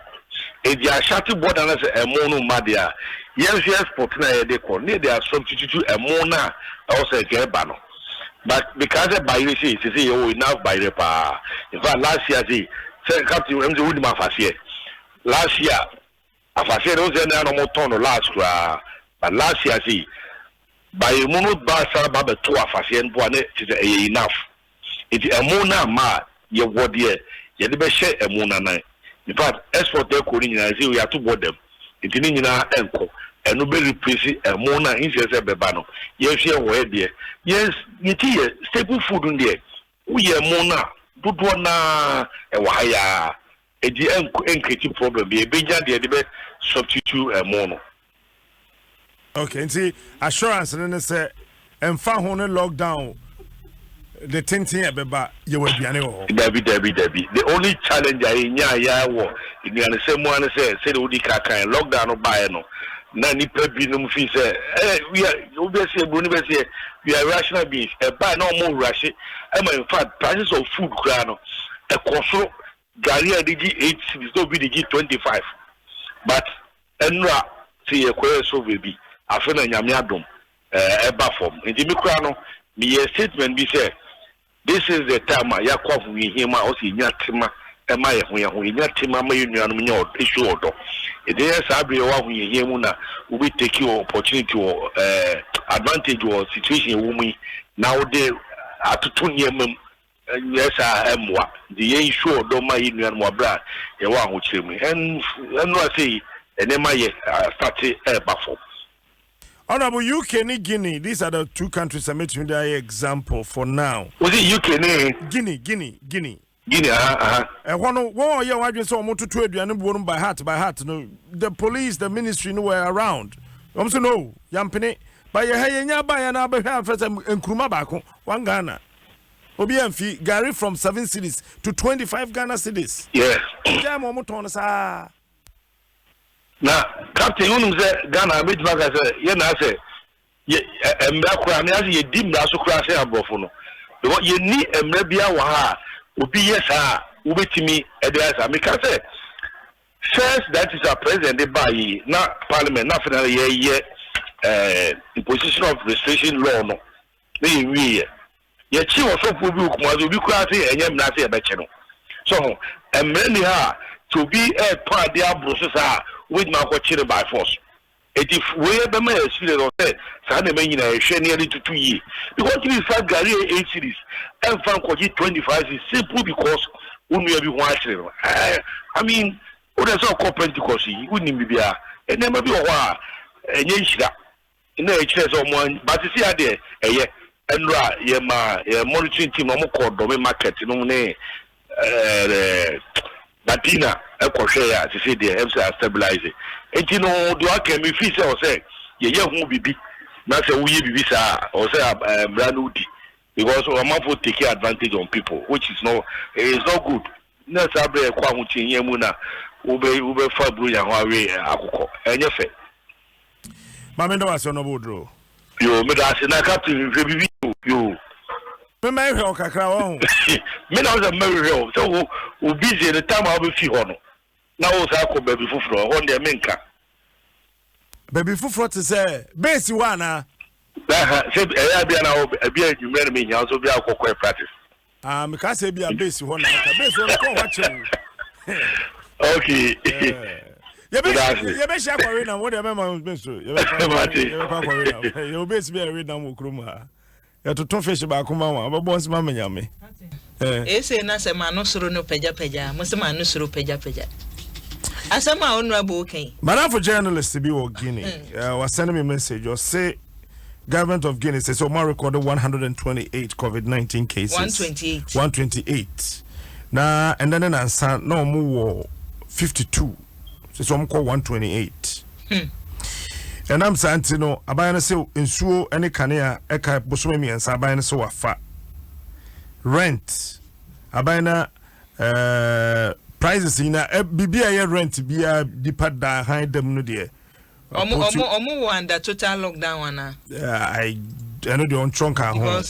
Enti Ashanti border no sɛ ɛmo no mma deɛ a, yɛn nso yɛ export no a yɛde kɔ no, na yɛde asubstitute ɛmo no a ɛwɔ sɛ nka ɛba no. But mekaa sɛ bayerɛ sei, sesei yɛwɔ enough bayerɛ paa. In fact last year sei, sɛ captain ɛm sɛ wonim afaseɛ. Last year afaseɛ no wohu sɛ ɛnna na wɔtɔn no last koraa. But last year sei, bayerɛ mu no ba san ba bɛto afaseɛ no mpo a na kyerɛ sɛ ɛyɛ enough. Nti ɛmo no amma a, yɛwɔ deɛ yɛde bɛhyɛ ɛmo no anan. In fact, export ɛkɔ no nyinaa seesei yɛato bɔ dam. Nti ne nyinaa ɛnkɔ. Ɛno bɛ replace ɛmo no a instead sɛ ɛbɛba no, yɛn nso yɛwɔ yɛ deɛ. Yɛn yɛ ti yɛ staple food no deɛ, woyɛ ɛmo no a, dodoɔ no ara ɛwɔ ha yi ara. Nti ɛnk ɛncreate problem biara. Yɛbɛnya deɛ yɛde bɛ substitute ɛmo no. Okay, nti assurance no ne sɛ ɛmfa ho ne lockdown de tenten a ɛbɛba yɛwɔ aduane wɔ hɔ. Dabi dabi dabi the only challenge a yɛnyaa yɛ wɔ nnuanesɛm mu ara ne sɛ sɛdeɛ wodi ka kan lockdown no baeɛ no na nnipa binom fi sɛ eh, we are obi bɛseɛ buroni bɛseɛ we are rational beings ɛbaeɛ na wɔn rush ɛma in fact prices of food koraa no ɛkɔ soro gari a yɛde gye 8 cedis na obi de gye 25 but Ɛnora se yɛkɔyɛɛ survey bi, afe na Nyame adom. ɛba fam. Nti me koraa no meyɛɛ statement bi sɛ this is the time a yɛakɔ ahohiahia mu a ɔsɛ yɛnya tema ma yɛn ho yɛn ho, yɛnya tema ma yɛn nuanom nya ɔdɔ, show ɔdɔ. Nti ɛyɛ saa bere yɛwɔ ahohiahia mu na wobɛ take opportunity wɔ ɛɛ advantage wɔ situation yɛwɔ mu yi na wode atoto nneɛma mu. Ɛnyɛ saa a ɛmmoa. Nti yɛn show ɔdɔ ma yɛn nuanom wɔ bere a yɛwɔ ahokyere mu yi. Ɛn ɛnora sei nneɛma yɛ astate ɛreba fam. Honourable, UK ne Guinea, these are the two countries a mɛtumi de ayɛ example for now. Wo se UK ne he? Guinea, Guinea, Guinea. Guinea, aha, aha. Ɛhɔ no, wɔn a wɔyɛ wɔn adwene sɛ wɔtoto aduane buo no by heart, by heart no, the police, the ministry no were around. Wɔn se no, yɛampene. But yɛ ha yɛnya baeɛ na abɛhwɛ afɛ sɛ nkuruma baako, one Ghana. Obi amfi, gari from 7 cedis to 25 Ghana cedis. Yeah. Gyae ma wɔn tɔn no saa. Na captain wonim sɛ Ghana mɛtumi aka sɛ yɛ na asɛ yɛ mmara koraa ne asɛ yɛdi mmara so koraa sɛ aborɔfo no because yɛnni mmara biara wɔ ha a obi yɛ saa a wobɛtumi de ayɛ saa. Meka sɛ first that is a president de baa yi na parliament na afei na yɛyɛ eh, imposition of restriction law no na yɛnwieɛ. Yɛkyee ɔsɔfoɔ bi wɔ Kumasi, obi koraa se ɛnyɛ mmara sɛ yɛbɛkye no. So ho? Mmara nni ha a sɛ obi retɔn adeɛ aboro so saa a, wobɛtumi akɔkye no by force. Enti wei bɛma yɛ experience wɔ sɛ saa nneɛma nyinaa yɛhwɛ na yɛde toto yie. Because wontumi mfa gari a ɛyɛ 8 cedis ɛmfa nkɔgye 25 cedis simply because wo nua bi ho akyere no. Eh, I mean, wo deɛ sɛ ɔkɔ Pentecost yi, wonnim biribiara. Nneɛma bi wɔ hɔ a ɛnyɛ nhyira. Na ɛkyerɛ sɛ ɔmo an but sisi adeɛ ɛyɛ ɛnora yɛ ma yɛ monitoring team na ɔmo kɔ dɔme market nom ne ɛɛ Madina ɛkɔ hwɛ yɛ a sisi deɛ ɛm sɛ a stabilize nti no deɛ ɔaka mi fi sɛ ɔsɛ yɛyɛ ho bibi na sɛ woyɛ bibi saa ɔsɛ ɛɛ mmara no di because ɔmanfo take advantage on people which is not is not good na saa bere ɛkɔ ahokyehia mu na wobɛ wobɛfa buronya ho awe akokɔ ɛnyɛ fɛ. Maame da wase ɔnɔbo oduro. Yoo meda ase na captain hwehwɛ bibi o yoo. Me mɛ hwɛ wo kakra wɔ ho. Me na wosɛ mɛ hwehwɛ wo sɛ wo wo busy no time a wobɛfi hɔ no na wo saa kɔ baabi foforɔ ɛhɔ deɛ menka. Baabi foforɔ te sɛ base hɔ anaa? Aha sɛ ɛyɛ abia na wo abia anwummerɛ no mehia wo sɛ obi akɔ kɔ practice. Ah, meka sɛ ebia base hɔ na aka. Base hɔ no kɔ hɔ akyɛ o. Okay. Yɛbɛhyia akɔwe nam, wo deɛ bɛma me so. Yɛbɛkɔ akɔwe nam. Yɛwɔ base bi a yɛwe nam wɔ kurom ha. Yɛtoto fish baako ma wa, wobɛbɔ nsɛm ama nyame. Ese na sɛ m'ano soro no pagyapagya a, mo se m'ano soro pagyapagya. Asɛm a Honourable ka yi. Madamfo journalist bi wɔ Guinea, uh, wasend me message, ɔse Government of Guinea sɛ sɛ ɔmo arekɔdo 128 COVID-19 cases. 128. 128. Na ɛnɛ ne nansa na ɔmo wɔ 52. Sɛ sɛ ɔmo kɔ 128. Ɛnam saa nti no, aban no sɛ nsuo ne kanea ɛka bosome mmiɛnsa aban no sɛ wafa. Rent, aban na uh, prices nyinaa, eh, biribi a ɛyɛ rent biara nipa da han dam no deɛ. Ɔmo ɔmo ɔmo wɔ under total lockdown ana? I ɛno deɛ ɔntwerɛ nka ho.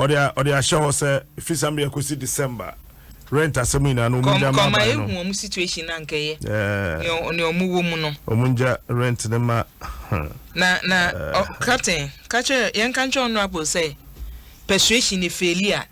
Ɔde ɔde ahyɛ hɔ sɛ fi saa mmerɛ kɔsi December rent asɛm nyinaa no ɔmo ngya ma aban no. Kɔma ehu ɔmo situation na nkɛyɛ. Nea ɔmo wɔ mu no. Ɔmo ngya rent ne ma. Na na captain kakyɛ yɛn ka nkyɛn honourable sɛ persuasion efeeli a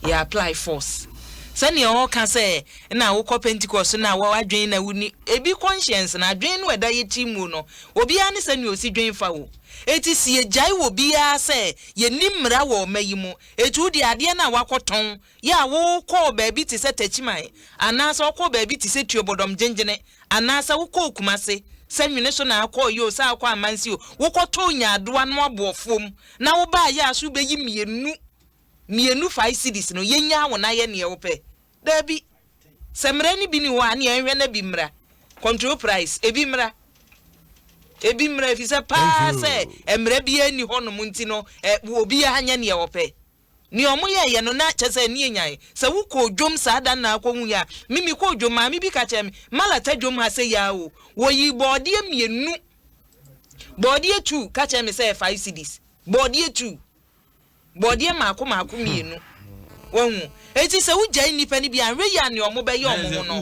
yɛ apply force. Sɛnea ɔka sɛ na wokɔ Pentecost na w'adwen na wuni ebi conscience na adwen no ɛda yɛ ti mu no obiara ne sɛnea osi dwen fa wo. Eti si yɛgyae wɔ biara sɛ yɛnni mmara wɔ ɔma yi mu. Eti wo deɛ adeɛ no a wakɔtɔn yɛ a wokɔɔ baabi te sɛ Takyiman anaasɛ wokɔɔ baabi te sɛ Tuobodɔm Gyengyene anaasɛ wokɔɔ Kumase sɛ Nwene so na akɔɔ yi o sɛ akɔ Amansi o wokɔtɔɔ nyaadoa no aboɔfoɔ mu na wobaa yɛ a so wobɛyi mmienu mmienu five cedis no yɛnyaa wo na yɛ neɛ wopɛ. Daabi. Sɛ mmara no bi ni hɔ a, ɛneɛ ɛnhwɛ na bi mmra. Control price, ebi mmra. Ebi mmra, efisɛ paa sɛ mmara biara nni hɔnom nti no, ɛ, obiara nyɛ neɛ ɔpɛ. Nea wɔyɛeɛ no, na kyerɛ sɛ ɛne nyan. Sɛ wokɔɔ dwom saa da no na akɔhuiɛ a, me mekɔɔ dwom, maame bi ka kyerɛɛ me, Malata dwom ha sei ara o, wɔyii bɔɔdeɛ mmienu, bɔɔdeɛ two, ka kyerɛɛ me sɛ ɛyɛ five cedis. Bɔɔdeɛ two. Bɔɔdeɛ mmaako mmaako mmienu. Wahu? Enti sɛ wogyae nnipa no bi a, anhwɛ yie a nea wɔbɛyɛ wɔn ho no,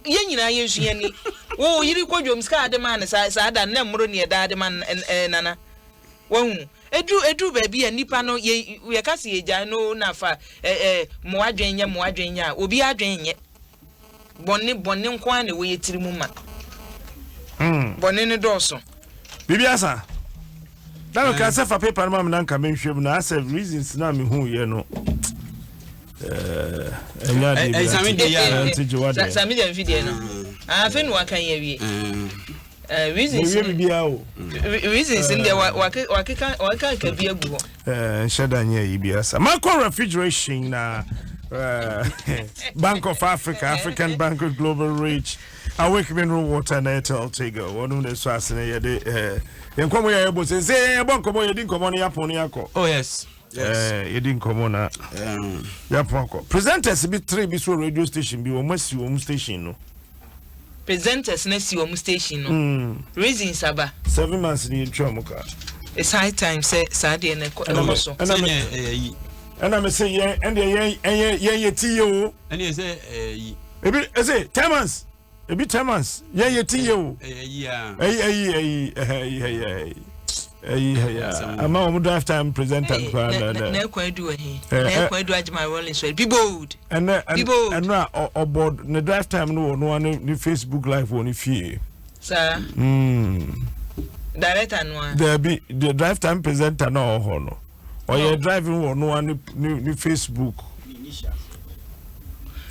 yɛn nyinaa yɛnsu yɛn ani. Wo yere kɔ dwom, sika a wode maa no saa saa da no, na ɛmmoro nea ɛdaa de ma no, ɛɛ, Nana. Wahu? Ɛduru, ɛduru baabi a nnipa no, yɛ, yɛka sɛ yɛgyae no na fa ɛ, ɛ, mo adwene nyɛ, mo adwene nyɛ a, obiara adwene nyɛ. Bɔne, bɔne nko ara na ɛwɔ yɛ tiri mu ma. Bɔne no dɔɔso. Biribi asa? Na meka sɛ fa paper no ma me na nka menhwɛ mu na asɛ reasons na mehu yɛ no ɛnyɛ adeɛ bi nti gye wadeɛ. Sami deɛ mfi deɛ no. Afei na waka yi awie. Reasons no biribiara o. Reasons no deɛ wakeka wakeka nka bi agu hɔ. Nhyɛ da nyɛ yi bi asa. Makɔ refrigeration na Bank of Africa, African Bank with Global Reach, Awake Mineral Water na Airtel Tigo. Wɔn na ɛsɔ ase na yɛde yɛn nkɔmɔ yɛ yɛbɔ sɛ sɛ yɛbɔ nkɔmɔ yɛdi nkɔmɔ no yɛapɔn no yɛakɔ. Oh yes. Yes. Yɛdi nkɔmɔ na yɛapɔn akɔ. Presenters bi three bi so radio station bi wɔn asi wɔn station no. Presenters no asi wɔn station no. Mm. Reasons aba. 7 months ni yɛntwa wɔn ka. It's high time sɛ saa deɛ no ɛkɔ so. Ɛna me sɛ yɛn ɛndeɛ yɛn ɛyɛ yɛn yɛ ti yie o. Ɛne ɛsɛ ɛyi. Ebi ɛsɛ 10 months ebi 10 months yɛn yɛ ti yie o. Ɛyi a. Ɛyi ɛyi ɛyi ɛyi ɛyi ɛyi ɛyi ama wɔn drive time presenter koraa na na. Na ɛkwan edu wɔ he. Na ɛkwan edu Agyemang Rawlings wɔ be bold. Ɛnɛ ɛno a ɔbɔ ne drive time no wɔ no ne ne Facebook live wɔ ne fie. Saa. Director no a. Dabi the drive time presenter na ɔwɔ hɔ no ɔyɛ driving wɔ no ne ne ne Facebook.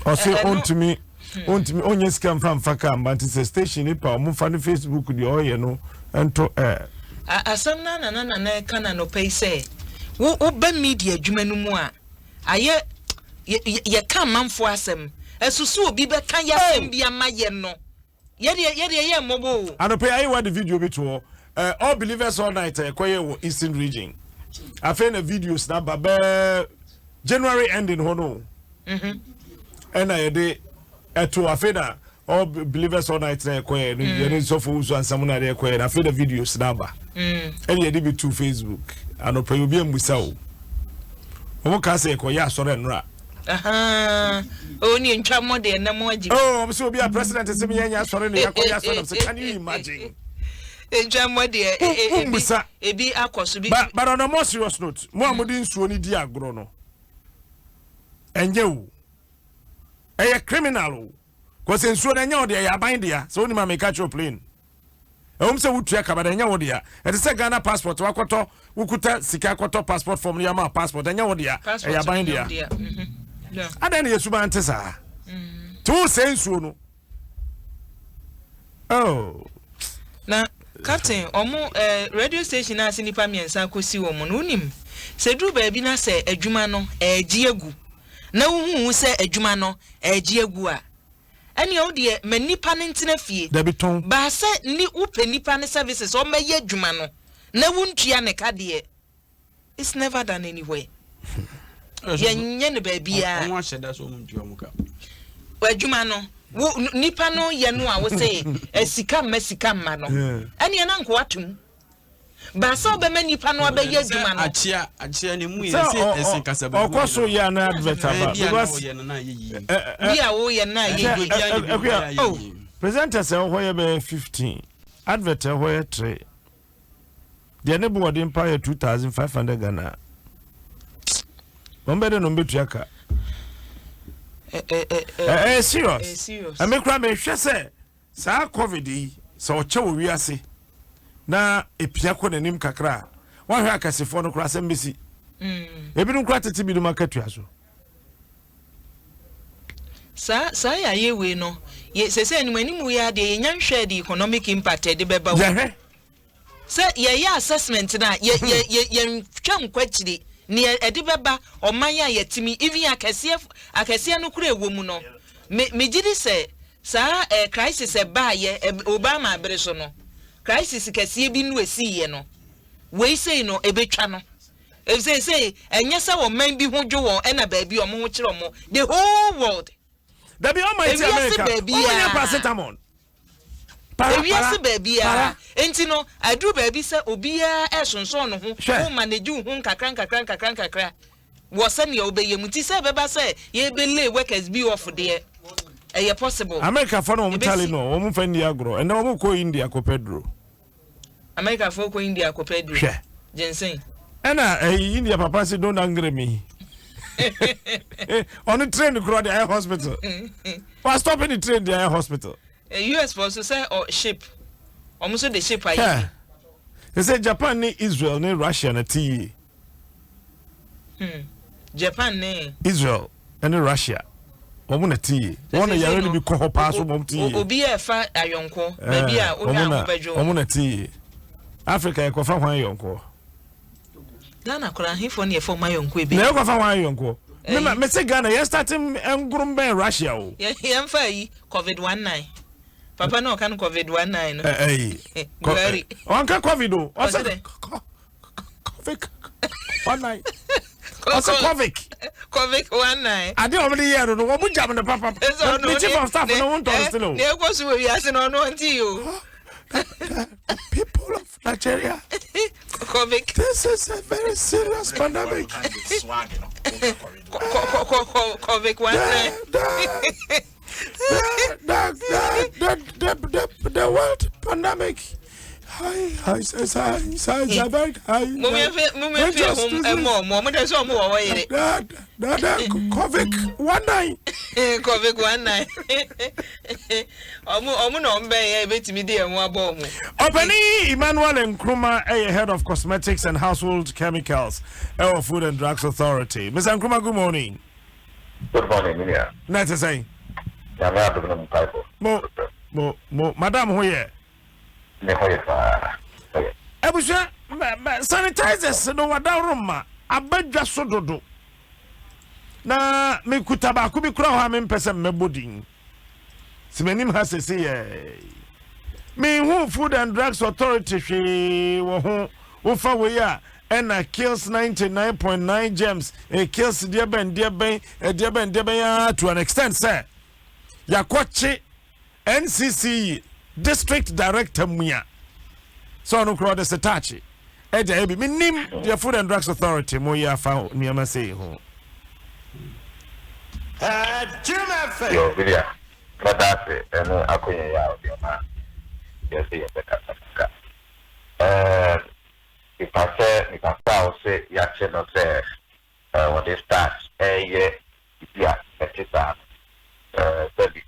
Ɔsɛ ɔntumi ɔntumi ɔnyɛ sika nfa nfa kaa mba nti sɛ station nipa ɔmo nfa ne Facebook deɛ ɔyɛ no nto ɛ. Asɛm no nana nana ɛka na nɔpɛ yi sɛ wo woba media adwuma no mu a ayɛ yɛka amanfoɔ asɛm ɛsoso obi bɛka yɛ asɛm bi ama yɛ no yɛdeɛ yɛdeɛ yɛ mmɔbɔ o. Anɔpɛ yi ayewa de video bi to hɔ all believers all night ɛkɔyɛ wɔ eastern region afei na videos na ba bɛɛ January ending hɔ no ɛna yɛde ɛto afei na all believers all night na ɛkɔyɛ no yɛne nsɔfo wusu ansam na yɛde ɛkɔyɛ na afei na videos na aba ɛna yɛde bi to Facebook anɔpɛ yi obi amusa o wɔn ka sɛ yɛkɔyɛ asɔre nnora. O ni ntwa mo deɛ na mo agye. Oh, wɔn sɛ obi a president sɛ mi yɛn nyɛ asɔre na yɛkɔyɛ asɔre na sɛ can you imagine. Ntwa mo deɛ ebi ebi akɔ so bi. But but on a more serious note, mo a mo de nsuo ni di agorɔ no, ɛnyɛ o, ɛyɛ criminal o, kɔsɛ nsuo no ɛnyɛ o deɛ ɛyɛ aban dea, sɛ onim a meka kyerɛ plane. Ɛwom sɛ wotua ka but ɛnyɛ wo dea. Ɛte sɛ Ghana passport wakɔtɔ wokuta sika kɔtɔ passport form no yɛama passport ɛnyɛ wo dea ɛyɛ aban dea. Adɛn na yɛsuban nte saa? Nti wo sɛ nsuo no. Oh. Na captain ɔmo eh, radio station a ase nipa mmiɛnsa akɔsi wɔn no wonim sɛ duru baabi na sɛ adwuma no ɛregye agu na wohu sɛ adwuma no ɛregye agu a ɛnea wo deɛ ma nipa no ntena fie. Dabi tɔn. Baasa ni wopɛ nipa no services ɔmmɛyɛ adwuma no na wontua ne ka deɛ it's never done anywhere. Yɛnyɛ no baabiara. Ɔmo ahyɛ da so ɔmo ntua ɔmo ka. Adwuma no wo nipa no yɛ no a wo se sika mma sika mma no ɛnea na nkoa tum. Baasa wobɛma nipa no abɛyɛ adwuma no. Akyea akyea ne mu yɛ sɛ ɛsɛ kasa bɛbu. Ɔkɔ so yɛ ana advert aba because bi a woyɛ na yɛ yie. Oh presenters ɛwɔ hɔ yɛ bɛyɛ 15 advert ɛwɔ hɔ yɛ 3 deɛ ne bo ɔden pa yɛ 2500 Ghana wɔn bɛ de no mbɛtua ka. Ɛyɛ serious ɛmi kura mi hwɛ sɛ saa covid yi sɛ ɔkyɛ wɔ wiase na epia kɔ n'anim kakra a wahwɛ akɛsefoɔ no koraa asɛm bɛsi ebinom koraa tete binom akatua so. Saa saa yareɛ wei no yɛ sɛ sɛ anim anim yi adeɛ yɛnya nhwɛɛ de economic impact ɛde bɛba wo. Yɛhwɛ. Sɛ yɛyɛ assessment no a yɛ yɛ yɛ yɛntwa nkɔ akyire nea ɛde bɛba ɔman a yɛtumi even akɛseɛ akɛseɛ no koraa ɛwɔ mu no me megye di sɛ saa eh, crisis ɛbaayɛ ɛ Obama abere so no crisis kɛseɛ bi no ɛsiiɛ no wei sei no ɛbɛtwa no efisɛ sei ɛnyɛ sɛ ɔman bi ho dwo wɔn ɛna baabi ɔmo ho kyerɛ ɔmo the whole world. Dabi ɔman ti Ewiase America ɔmo nyɛ baabiara. paracetamol. Para Ewiase para baabiara. para. Enti no, aduru baabi sɛ obiara resonsɔn ne ho, Hwɛ. wo manage wo ho nkakra nkakra nkakra nkakra wɔ sɛnea wobɛyɛ mu. Nti sɛ ɛbɛba sɛ yɛbɛ lay workers bi off deɛ, ɛyɛ possible. America fɔ no wɔn Ebesi. tali no wɔn nfa nni agorɔ ɛnna wɔn kɔ India kɔ pɛ duro. America foɔ kɔ India kɔpɛ aduro. Hwɛ. Ginseng. Ɛna ɛyi India papa si don't angry me. Ɔno train kura de ayɛ hospital. Wa stop ne train de ayɛ hospital. US fo so sɛ ɔ ship. Ɔmo nso de ship ayɛ. Sɛ Japan ne Israel ne Russia na ti yie. Japan ne. Israel ne Russia wɔn na ti yie. Wɔn na yare no bi kɔ hɔ paa so wɔn ti yie. Obi a ɛfa ayɔnko baabi a wohwɛ a wobɛdwo. Wɔn na ti yie. Africa yɛkɔfa hwan ayɔnko? Ghana koraa ahefoɔ ne yɛfa wɔn ayɔnko ebi. Na yɛkɔfa hwan ayɔnko? Mema mese Ghana yɛn start ngoro mbɛn Russia o. Yɛmfa ayi COVID 19. Papa na ɔka no COVID 19 no. Ɛyi. Buhari. Ɔnka COVID o. Ɔsɛ Kovic 19. Ɔsɛ Kovic. Kovic 19. Ade a wɔde yɛɛ no no wɔn gyam no papa. Ne chief of staff no wɔn ntɔn still o. Ne ekɔ so wɔ wiase na ɔno ɔnti yi o. The people of Nigeria. Kovic. This is a very serious pandemic. Kovic 19. The, the, the, the, the world pandemic. Hi, hi, hi, hi, hi, hi, hi. Mumiefe hom ɛmɔ ɔmo ɔmo dɛ sɛ ɔmo wɔ hɔ yere. Dada Kovic 19. Kovic 19. Ɔmo ɔmo na ɔmo bɛn yɛ ebetumi de ɛho abɔ ɔmo. Ɔpɛni Emmanuel Nkrumah ɛyɛ head of cosmetics and household chemicals ɛwɔ Food and Drugs Authority. Mr. Nkrumah, good morning. Good morning, me nua. Na ɛte sɛn? Nyame adom no mpaebɔ. Mo mo mo madam ho yɛ? Ne ho yɛ paa. Abusua sanitizers no wadaworo ma aba dwa so dodo. Na mekuta baako bi kura hɔ a mempɛ sɛ mmɛbɔ din. Si m'anim ha sese yɛ. Menhu Food and Drugs Authority hwee wɔ ho. Wofa wei a ɛna kills 99.9 germs, it kills deɛ bɛn deɛ bɛn deɛ bɛn deɛ bɛn ara to an extent sɛ yɛakɔkye NCCE district director mua sɛ ɔno koraa ɔde setaakye ɛde ayɛ bi. Menim deɛ Food and Drugs Authority mo yɛ afa nneɛma sei ho. Yo, Vidia, mɛda ase ɛne akonya yi a wode ama yɛ sɛ yɛbɛkasa kakra. Ɛɛm, nipa sɛ nipa ko a wose yɛakye no sɛ wɔde starch reyɛ biribi a ɛte saa no, ɛɛ sɛbi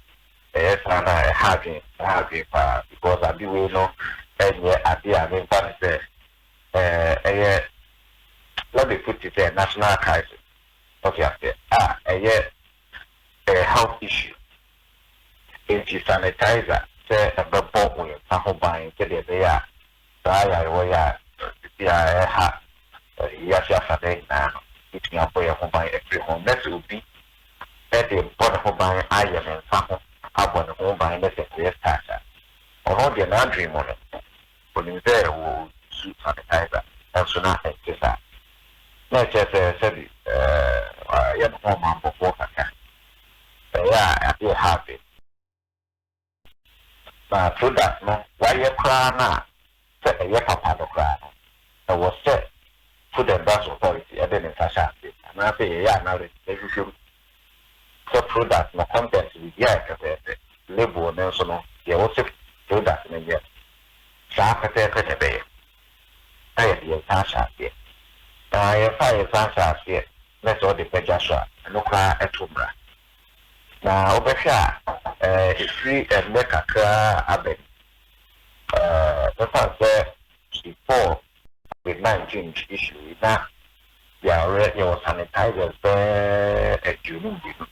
ɛyɛ saa no a ɛha adwene, ɛha adwene paa because ade wei no nyɛ ade a memfa no sɛ ɛɛ ɛyɛ let me put it sɛ national crisis, wote aseɛ, a ɛyɛ ɛyɛ health issue. Enti sanitizer sɛ ɛbɛbɔ wo nsa ho ban sɛdeɛ ɛbɛyɛ a saa nyarewa yi a seesei a ɛreha wiase afanan nyinaa no, yɛbɛtumi abɔ yɛn ho ban afiri ho. Na sɛ obi de rebɔ ne ho ban ayɛ ne nsa ho abɔ ne ho ban na sɛ ɛkɔyɛ starch a, ɔno deɛ n'adwene mu no, ɔnim sɛ ɔresu sanitizer, nanso na ɛnte saa. Na ɛkyerɛ sɛ sɛbi wayɛ ne ho ɔmammɔfoɔ kakra. Ɛyɛ a adeɛ ɛha adwene. Na product no wayɛ koraa no a sɛ ɛyɛ papa no koraa no, ɛwɔ sɛ Food and Drugs Authority de ne nsa hyɛ aseɛ anaasɛ yɛyɛ analysis hwehwɛ mu sɛ product no content biribiara yɛ pɛpɛɛpɛ, label no nso no deɛ wose product no nyɛ no saa pɛpɛɛpɛ na ɛbɛyɛ na yɛde yɛn nsa ahyɛ aseɛ. Na yɛmfa yɛn nsa nhyɛ aseɛ na sɛ wode ba gya so a ɛno koraa ɛto mmara. Na wobɛhwɛ a, ɛfiri mmerɛ kakra a aba ni, mɛfa no sɛ before covid 19 issue yi, na yɛawerɛ, yɛwɔ sanitizers bɛyɛ 22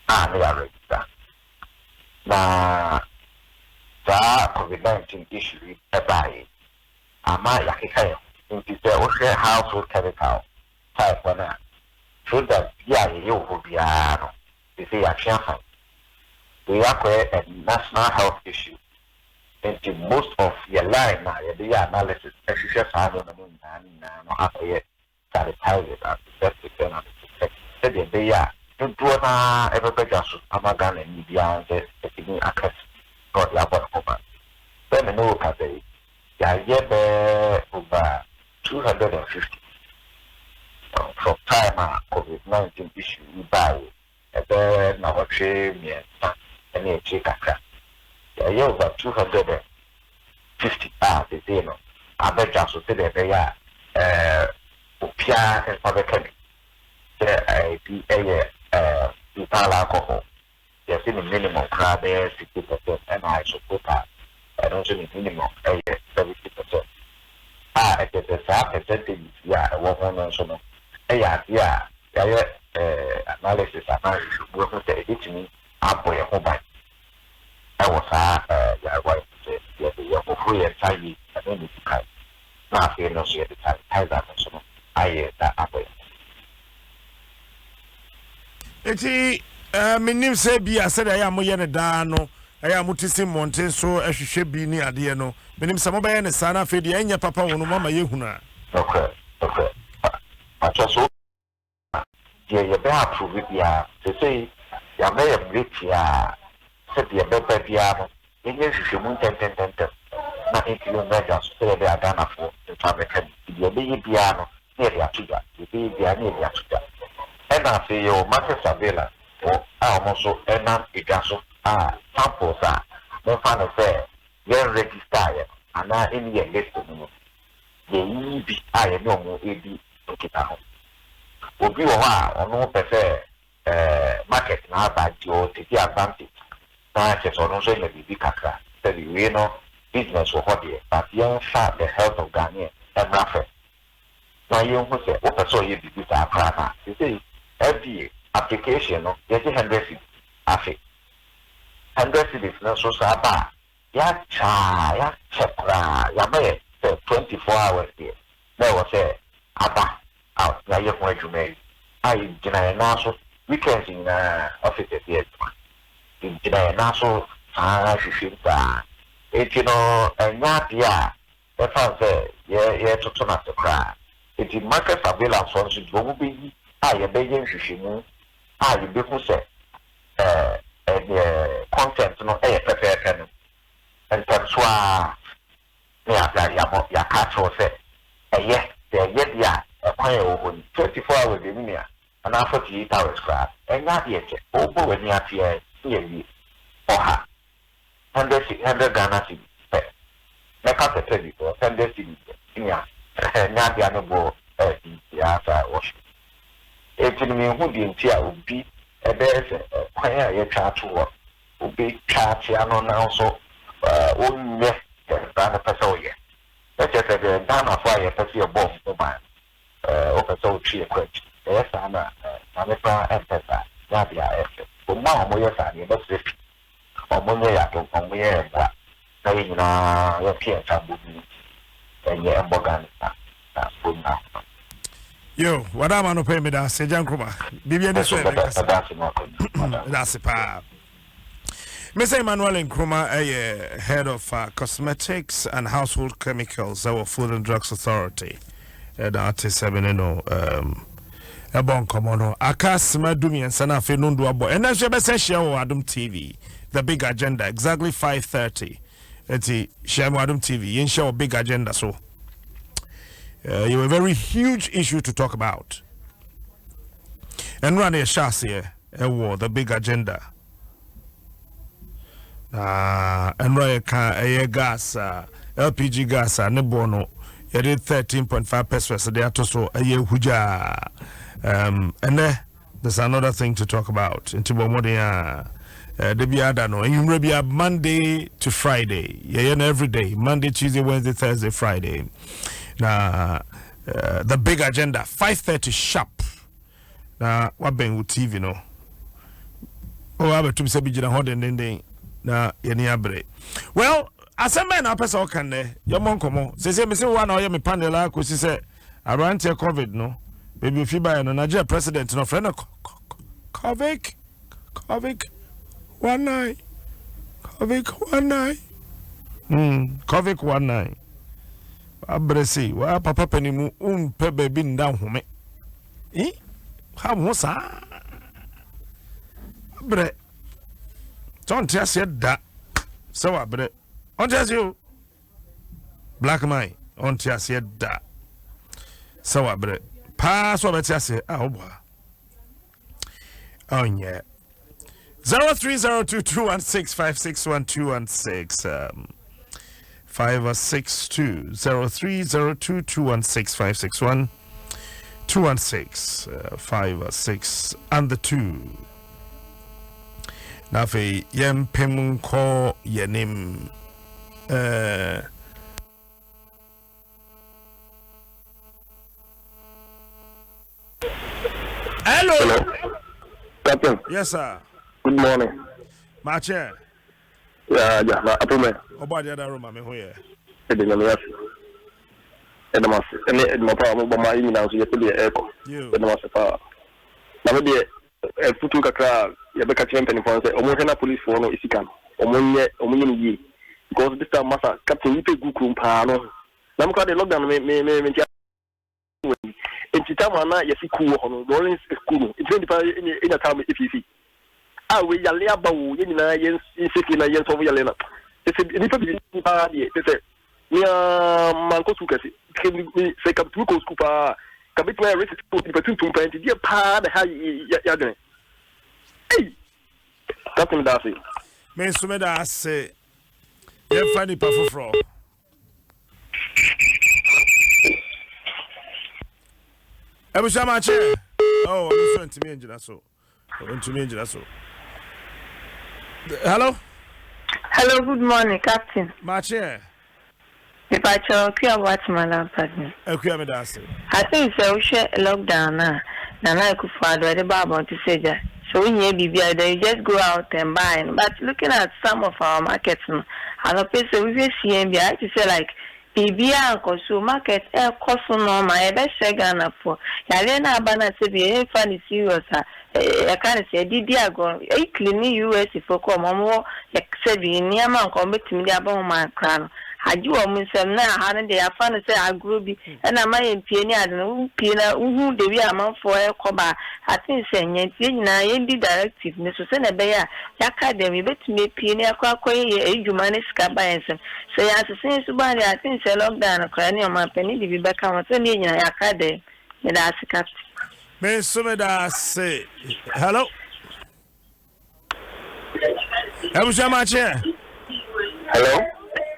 a na yɛaregister. Na saa covid 19 issue yi baeɛ yi, ama yɛakeka yɛn ho. Nti sɛ wohwɛ household chemical type no a, product bi a yɛyɛ wɔ hɔ biara no, seesei yɛatwe asan. Wei akɔyɛ a national health issue. Nti most of yɛ line a yɛde yɛ analysis hwehwɛ saa nneɛma no nyinaa no nyinaa no akɔyɛ sanitizers, antiseptics ɛna disinfectants sɛdeɛ ɛbɛyɛ a dodoɔ no ara ɛbɛba dwa so ama Ghanani biara nsa atumi aka bi na ɔde abɔ ne ho ban. Sɛ me ne wo kasa yi, yɛayɛ bɛyɛ over 250 from time a covid 19 issue yi baeɛ, ɛbɛyɛ nnawɔtwe 3 ne akyire kakra. Yɛayɛ over 250 a seesei no aba dwa so sɛdeɛ ɛbɛyɛ a. ɛɛ obiara nsa bɛka bi sɛ ebi yɛ ethyl alcohol, yɛse ne minimum koraa bɛyɛ 60% ɛna isopropyl ɛno nso ne minimum yɛ 70% a ɛkyerɛ sɛ saa percentages yi a ɛwɔ ho no nso no yɛ adeɛ a yɛayɛ analysis anaa nhwehwɛmu ahu sɛ ɛbɛtumi abɔ yɛn ho ban wɔ saa nyarewa yi ho sɛ yɛde yɛhohoro yɛn nsa yie, ɛno na ɛdi kan, na afei no nso yɛde sanitizer no nso no ayɛ yɛn nsa abɔ yɛn ho. Enti mennim sɛ ebia sɛdeɛ ɛyɛ a moyɛ no daa no, ɛyɛ a mote si mmɔnten so hwehwɛ bi ne adeɛ no, menim sɛ mobɛyɛ no saa na afei deɛ ɛnyɛ papa wɔ no moama yɛahunu a. Nokorɛ, nokorɛ, pakyɛ so Na deɛ yɛbɛ approve biara, seesei yɛama yɛ mmerɛ tiaa sɛ deɛ ɛbɛba biara no yɛnyɛ nhwehwɛmu ntɛntɛntɛntɛm na ɛntumi mmra dwa so sɛdeɛ ɛbɛyɛ a Ghanafoɔ nsa bɛka bi. Nti deɛ yɛbɛyɛ biara no na yɛde ato dwa, deɛ yɛbɛyɛ biara na yɛde ato dwa. Ɛna afei yɛwɔ market surveillance foɔ a wɔn nso nam dwa so a samples a momfa no sɛ yɛn register yɛ no anaa ɛnni yɛn list no mu no, yɛyiyi bi a yɛne wɔn redi nkitaho. Obi wɔ hɔ a ɔno pɛ sɛ market no aba nti ɔ take advantage na kyerɛ sɛ ɔno nso anya biribi kakra. Sɛbi wei no business wɔ hɔ deɛ but yɛnfa the health of Ghanaians mmra first na yɛnhu sɛ wopɛ sɛ ɔyɛ biribi saa koraa no a seesei FDA application no yɛgye hundred cedis afe. Hundred cedis no nso sɛ aba a Yɛakyɛ a, yɛakyɛ koraa, yɛama yɛ sɛ 24 hours deɛ na ɛwɔ sɛ aba out na yɛayɛ ho adwuma awie. A yɛgyina yɛn nan so weekends nyinaa officers yɛ adwuma. Yɛgyina yɛn nan so saa ara hwehwɛ mu saa. Enti no ɛnyɛ adeɛ a yɛfa no sɛ yɛ yɛretoto no ase koraa. Enti market surveillance foɔ nso deɛ wɔbɛyi a yɛbɛyɛ nhwehwɛmu a yɛbɛhu sɛ ɛɛ content no yɛ pɛpɛɛpɛ no, ntɛmso ara na yɛabɔ yɛaka akyerɛ wo sɛ ɛyɛ, sɛ ɛyɛ deɛ a ɛkwan a ɛwɔ hɔ ni. 24 hours deɛ me nua, anaa 48 hours koraa no, ɛnyɛ adeɛ kyɛ. Wobɔ w'ani ase ara na yɛawie. Ɔha. Hundred cedi, hundred Ghana cedis pɛ. Mɛka sɛ pɛ because hundred cedis deɛ, senior, ɛnyɛ adeɛ a ne boɔ ɛyɛ den biara saa wɔ soro. Enti no menhu deɛ nti a obi bɛyɛ sɛ kwan a yɛatwa ato hɔ no, wobɛtwa akyea no nanso wonyɛ deɛ mmara no pɛ sɛ woyɛ. Na kyerɛ sɛ deɛ Ghanafoɔ a yɛpɛ sɛ yɛbɔ wɔn ho ban no, Wopɛ sɛ wotwe yɛn kɔ akyiri. Ɛyɛ saa no a, Nyame koraa mpɛ saa. Ɛnyɛ adeɛ a ɛyɛ fɛ. Wɔn a wɔyɛ saa no, yɛbɛsrɛ pii. Wɔnyɛ yɛn adom, wɔnyɛ yɛn mmoa na yɛn nyinaa yɛnto yɛn nsa mbɔ mu nyɛ mbɔ Ghana na mbɔ nyinaa ho ban. Yo, wada ama no pɛn meda ase agya Nkrumah. Biribi ani so yɛ bɛkasa. Meda ase paa. Mr. Emmanuel Nkrumah ɛyɛ head of cosmetics and household chemicals ɛwɔ Food and Drugs Authority. Ɛna ate sɛ mene no ɛbɔ nkɔmmɔ no. Aka sima 13 na afei nondu abɔ. Ɛnɛ nso yɛbɛsɛ hyia wɔ Adom TV, The Big Agenda, exactly 5:30. Eti hyia me wɔ Adom TV, yɛnhyia wɔ Big Agenda so. You a very huge issue to talk about. Ɛnora na yɛhyɛ aseɛ ɛwɔ The Big Agenda. Na ɛnora yɛka ɛyɛ gas a LPG gas a ne boɔ no yɛde 13.5 pesos de ato so ɛyɛ hugyaa. Ɛnɛ there's another thing to talk about. Nti bɔ mmɔden a da biara da no anwummerɛ biara Monday to Friday yɛyɛ no every day, Monday, Tuesday, Wednesday, Thursday, Friday. Na The Big Agenda 5:30 sharp. Na wabɛn wo TV no. O abɛtum sɛ bi gyina hɔ dendenden na yɛni abere. Well, asɛm bɛn na apɛ sɛ ɔka nnɛ? Yɛmmɔ nkɔmmɔ. Sese me se wo a na ɔyɛ me panel a kɔsi sɛ aberanteɛ COVID no, baabi ofi baeɛ no, Nigeria president no, ɔfrɛ no COVID, COVID 19, COVID 19. COVID 19. Abrɛ sei, wa papa panin mu, wompɛ baabi nda nhome. Eh? Ha wo ho saa. Abrɛ. Sɛ ɔnte aseɛ da sɛ wabrɛ. Ɔnte aseɛ o. Black man, ɔnte aseɛ da sɛ wabrɛ. Paa sɛ ɔbɛte aseɛ a ɔboa. Ɔnyɛ. 0302216561 216. 562 0302 216 561 216 56 and the 2. Na afei yɛmpem nkɔ yɛnim. Hello. Hello. Captain. Yes, sir. Good morning. My chair. Yeah, yeah. Na apome. Obo ade ada roma me ho ye. E de nyame ase. E de mase. E ne eduma pa mo ba ma yi nyina nso ye de e ko. E de mase pa. Na me de afutuo kakra a yɛbɛka kyerɛ mpanimfoɔ no sɛ wɔn hwɛ na policefoɔ no sika no wɔn nyɛ wɔn nyɛ no yie because this time masa captain nipa egu kurom paa no na mo kora de lockdown me me me me nti wɔ ni nti time a na yɛsi kuw wɔ hɔ no Lawrence kuw no nti na nipa enya enya time efifi a wei yale aba wo yɛn nyinaa yɛn nsefie na yɛn sɔfo yale na sɛ nipa bi paa deɛ sɛ Me ara mankɔ sukuu kɛse. Sɛ ka metumi kɔɔ sukuu paa a, ka metumi ayɛ research wɔ nipa tuntum paa nti deɛ paa na ɛha yɛadwene. Ei! Captain meda ase. Me nso meda ase. Yɛmfa nipa foforɔ. Abusua makye. Oh, ɔno nso ntumi ngyina so. Ntumi ngyina so. Hello. Hello, good morning, Captain. Maakye ɛ. Mepakyɛw, Akua Boatema Lampard ni. Akua meda ase. I think sɛ wohwɛ lockdown no a Nana Akufo Addo ɛde ba abɔnten sɛ gya sɛ wohia biribi a then you just go out and buy no but looking at some of our market no anɔpa yi sɛ wohwɛ CNB a ayɛ te sɛ like Biribiara nkɔ so o, market ɛkɔ so normal, yɛbɛsrɛ Ghanafoɔ, yareɛ no aba no a sɛbi yɛnfa no serious a, yɛka no sɛ yɛde di agorɔ, Italy ne US foɔ koraa wɔn wɔ sɛbi nneɛma a nka wɔn bɛtumi de abɔ ho man koraa no, agye wɔn nsam na aha no deɛ yɛafa no sɛ agorɔ bi ɛna ama yɛmpue ne ade no, wopue na wohu the way amanfoɔ ɛrekɔ ba a, I think sɛ ɛnyɛ nti yɛn nyinaa yɛndi directive no so sɛdeɛ ɛbɛyɛ a yɛaka dɛm yɛbɛtumi apue na yɛakɔ akɔyɛ yɛn adwuma ne sika ba yɛn nsam. Sɛ yɛasesa yɛn suban deɛ a, I think sɛ lockdown no koraa ɛne ɔmanpanin de bi bɛka ho sɛdeɛ yɛn nyinaa yɛaka dɛm. Meda ase Captain. Me nso meda ase. Hello. Abusua maakye ɛ. Hello.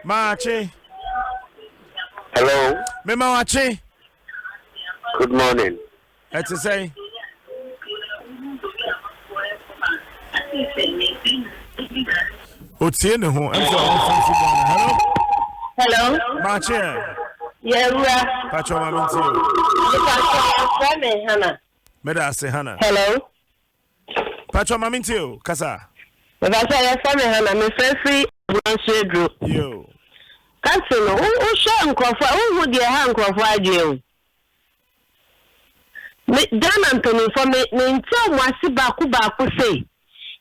Maakye. Hello. Mema wakye. Good morning. Ɛte sɛn? Otie ne ho. Ɛm sɛ ɔno fɛn fi Ghana. Hello. Hello. Maakye ɛ. Yɛwura. Pakyɛ ɔma me ntie o. Pakyɛ yɛfrɛ me Hana. Meda ase Hana. Hello. Pakyɛ ɔma me ntie o. Kasa. Mepakyɛ yɛfrɛ me Hana. Mefrɛ firi Aburanso Aduro. Yo. Captain no, wohwɛ nkurɔfoɔ a, wohu deɛ ɛha nkurɔfoɔ adwene o. Me Ghana mpaninfoɔ me me nte ɔmo ase baako baako sei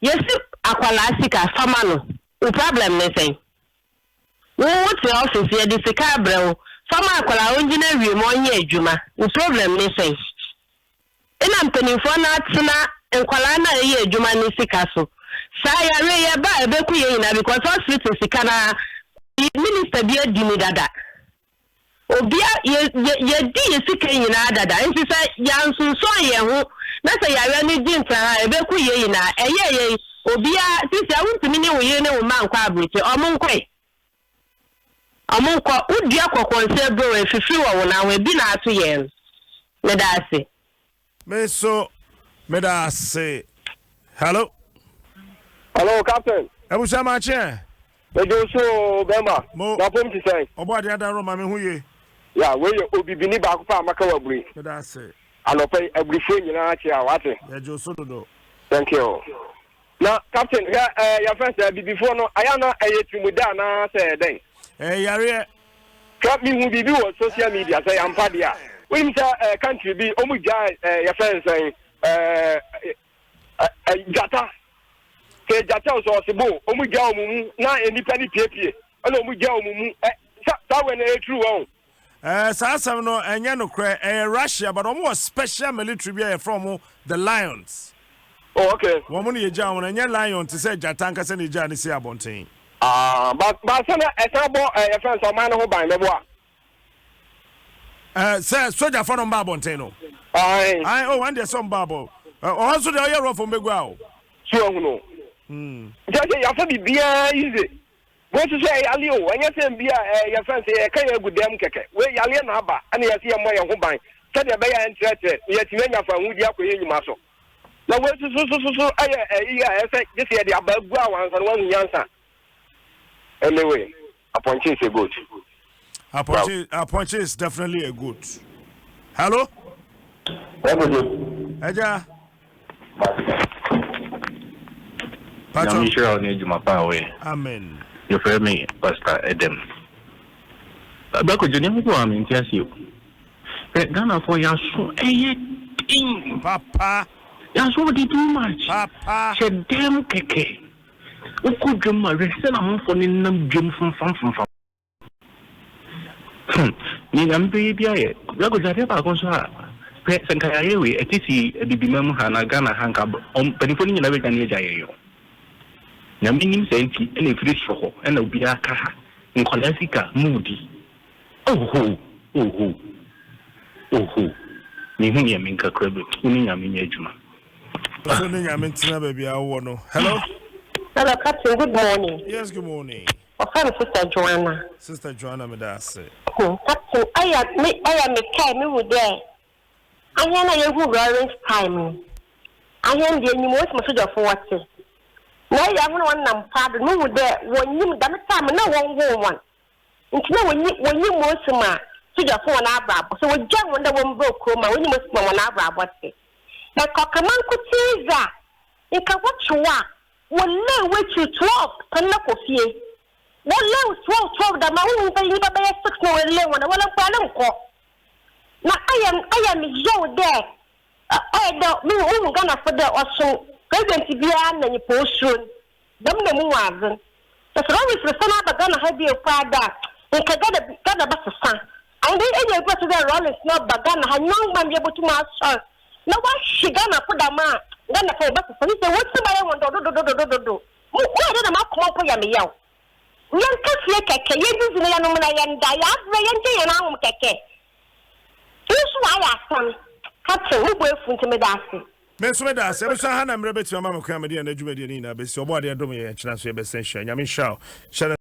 yɛsi akwadaa sika fa ma no wo problem ne sɛn wo wo te office yɛde sika abrɛ wo fa ma akwadaa ɔngyina wiem ɔnyɛ adwuma wo problem ne sɛn ɛna mpaninfoɔ no atena nkwadaa no a ɛyɛ adwuma ne sika so saa yareɛ yɛ ba a ɛbɛku yɛn nyinaa because hospital sika na minister bi adi ni dada. Obia, yɛ, yɛ, yɛadi yɛ sika nyinaa dada, nti sɛ yɛansonsɔn yɛn ho na sɛ yareɛ no gye ntra ha a, ɛbɛku yɛn nyinaa. Ɛyɛɛ yɛn, obiara, sisi a wontumi ne wo yere ne wo mma nkɔ abrokyi, ɔmo nkɔe. Ɔmo nkɔ. Wodua kɔkɔnsa aburow a, ɛfifiri wɔ wo nan ho, ebi na ato yɛn no. Meda ase. Me nso meda ase. Hello. Hello, Captain. Abusua makye ɛ. Mede wo so o, bɛrima. Mo. N'apom te sɛn? Ɔbɔ adeɛ adaro ma me ho ye. Ya, wei yɛ obibini baako pɛ a maka wɔ aburi. Meda ase. Anɔpa yi, aburifoɔ nyinaa kye a, wate? Yɛgye wo so dodo. Thank you. Na Captain, hwɛ ɛɛ yɛfrɛ sɛ abibifoɔ no, ayɛ na ɛyɛ tirimuda anaa sɛ dɛn? Ɛyɛ yareɛ. Hwɛ mehu biribi wɔ social media sɛ yɛampa deɛ a. Wonim sɛ ɛɛ country bi wɔn gyae ɛɛ yɛfrɛ no sɛn ɛɛ ɛɛ gyata. Sɛ gyata o sɛ ɔsebo o wɔn gya wɔn mu na nnipa no piepie ɛna wɔn gya wɔn mu ɛ sa saa wɛ no ɛyɛ true wɔn. Ɛɛ saa asɛm no ɛnyɛ nokorɛ ɛyɛ Russia but wɔn wɔ special military bi a yɛfrɛ wɔn the lions. Oh okay. Wɔn na yɛgyaa wɔn ɛnyɛ lion te sɛ gyata ankasa na yɛgyaa no si abɔnten. Ah but but sɛ na ɛsan bɔ ɛɛ yɛfrɛ no sɛ ɔman no ho ban mɛboa. Ɛɛ sɛ sogyafo no mba abɔnten no. Ae. Ae oh wɔn deɛ sɛ ɔmba abɔ ɔhɔ nso deɛ ɔyɛ rough ɔmbɛgu a o. So ahunu. Nti ɛsɛ yɛafa biribiara easy. Wei nso sɛ yare o, ɛnyɛ sɛ bi a ɛɛ yɛfrɛ no sɛ yɛka yɛn agu dan mu kɛkɛ. Wei yareɛ na aba ɛna yɛse yɛmmɔ yɛn ho ban sɛdeɛ ɛbɛyɛ a ɛntrɛtrɛ na yɛatumi anya fawohodie akɔ yɛn nnwuma so. Na wei nso so so so ɛyɛ ɛyi a ɛsɛ gye sɛ yɛde aba agu a wansa na wahu nyansa. Anyway, apɔnkye is a goat. Apɔnkye, apɔnkye is definitely a goat. Hello? Ɛgya. Nyame nhyira wo ne adwuma pa a woyɛ. Amen. Yɛfrɛ me Pastor Edem. Bra Kojo, nneɛma bi wɔ ha mente aseɛ o. Hwɛ, Ghanafoɔ yɛaso ɛyɛ den. Papa. Yɛaso ɔde too much. Papa. Hyɛ dɛm kɛkɛ. Wokɔ dwam a hwɛ sɛ na amanfoɔ nenam dwam fomfam fomfam. Hmm, nea Nyame bɛyɛ biara yɛ. Bra Kojo, adeɛ baako nso a, hwɛ, sɛ nka yɛayɛ wei, ɛte si Abibiman mu ha anaa Ghana ha nka ɔm, mpanimfoɔ no nyinaa bɛdwane agya yɛn o. Nyame nim saa nti ɛna ɛfiri soro hɔ ɛna obiara ka ha, nkwadaa sika, moodi. Oho! Oho! Oho! Menhu nea menka koraa bio, wo ne Nyame nyɛ adwuma. So ne Nyame ntena baabi a wowɔ no. Hello? Hello, Captain. Good morning. Yes, good morning. Wɔfrɛ me Sister Joanna. Sister Joanna, meda ase. Hmm, Captain, ɔyɛ me ɔyɛ me kae me hu dɛ ahɛn a yehu Lawrence time no, ahɛn deɛ enyim osi ma sogyafo wɔtse. Na ɔyɛ ahɔn a wɔnam paado no, muhu dɛ wonyim dɛm time no na wɔnnwoo hɔn. Ntsi na wonnyi wonnyi Mose ma sogyafo hɔn abrabɔ. Sɛ wogyaa hɔn dɛ wɔmbra kurom a, wonnyi Mose ma hɔn abrabɔ tse. Na nka ɔka mankotsee dze a, nka wɔtwe wo a, wɔlay w'ekyir 12 san na kɔ fie. Wɔlay wo 12 12 dɛm a, wohu nyimpa nyimpa bɛyɛ six na wɔrelay hɔn a, woara mpo aronnkɔ. Na ɔyɛ ɔyɛ me yaw dɛ ɔyɛ dɛ muhu muhu Ghanafo dɛ ɔson president biara na nyimpa osuro no. Dɛm na muhu adze. Sɛ Lawrence resan aba Ghana ha bio koraa dɛ a, nka Ghana Ghana bɛsesa. Annyɛ dɛ enya bi a ɔtse dɛ Rawlings na ɔba Ghana ha, young man bi a obotum asoɛr na ɔahwe Ghanafo dɛm a, Ghanafo wɔbɛsesa. Sesei hɔn tsir ayɛ hɔn dɛw dodododododo. Mo moayɛ dɛ na m'akoma mpo yɛ me yaw. Yɛnka fie kɛkɛ, yɛndzidzi na yɛnom na yɛnda, yɛaberɛ, yɛngye hɛn ahom kɛkɛ. Iyi so ɔayɛ asɛm. Captain, mo bo efuw ntsi meda ase. Me nso meda ase. Abusua ha na mmerɛ bɛtumi ama me kwan a mede yɛn dwumadie no nyinaa bɛsi. Ɔbɔadeɛ dom yɛn, ɛkyena nso yɛbɛsan hyia. Nyame nhyira wo. Hyɛ no.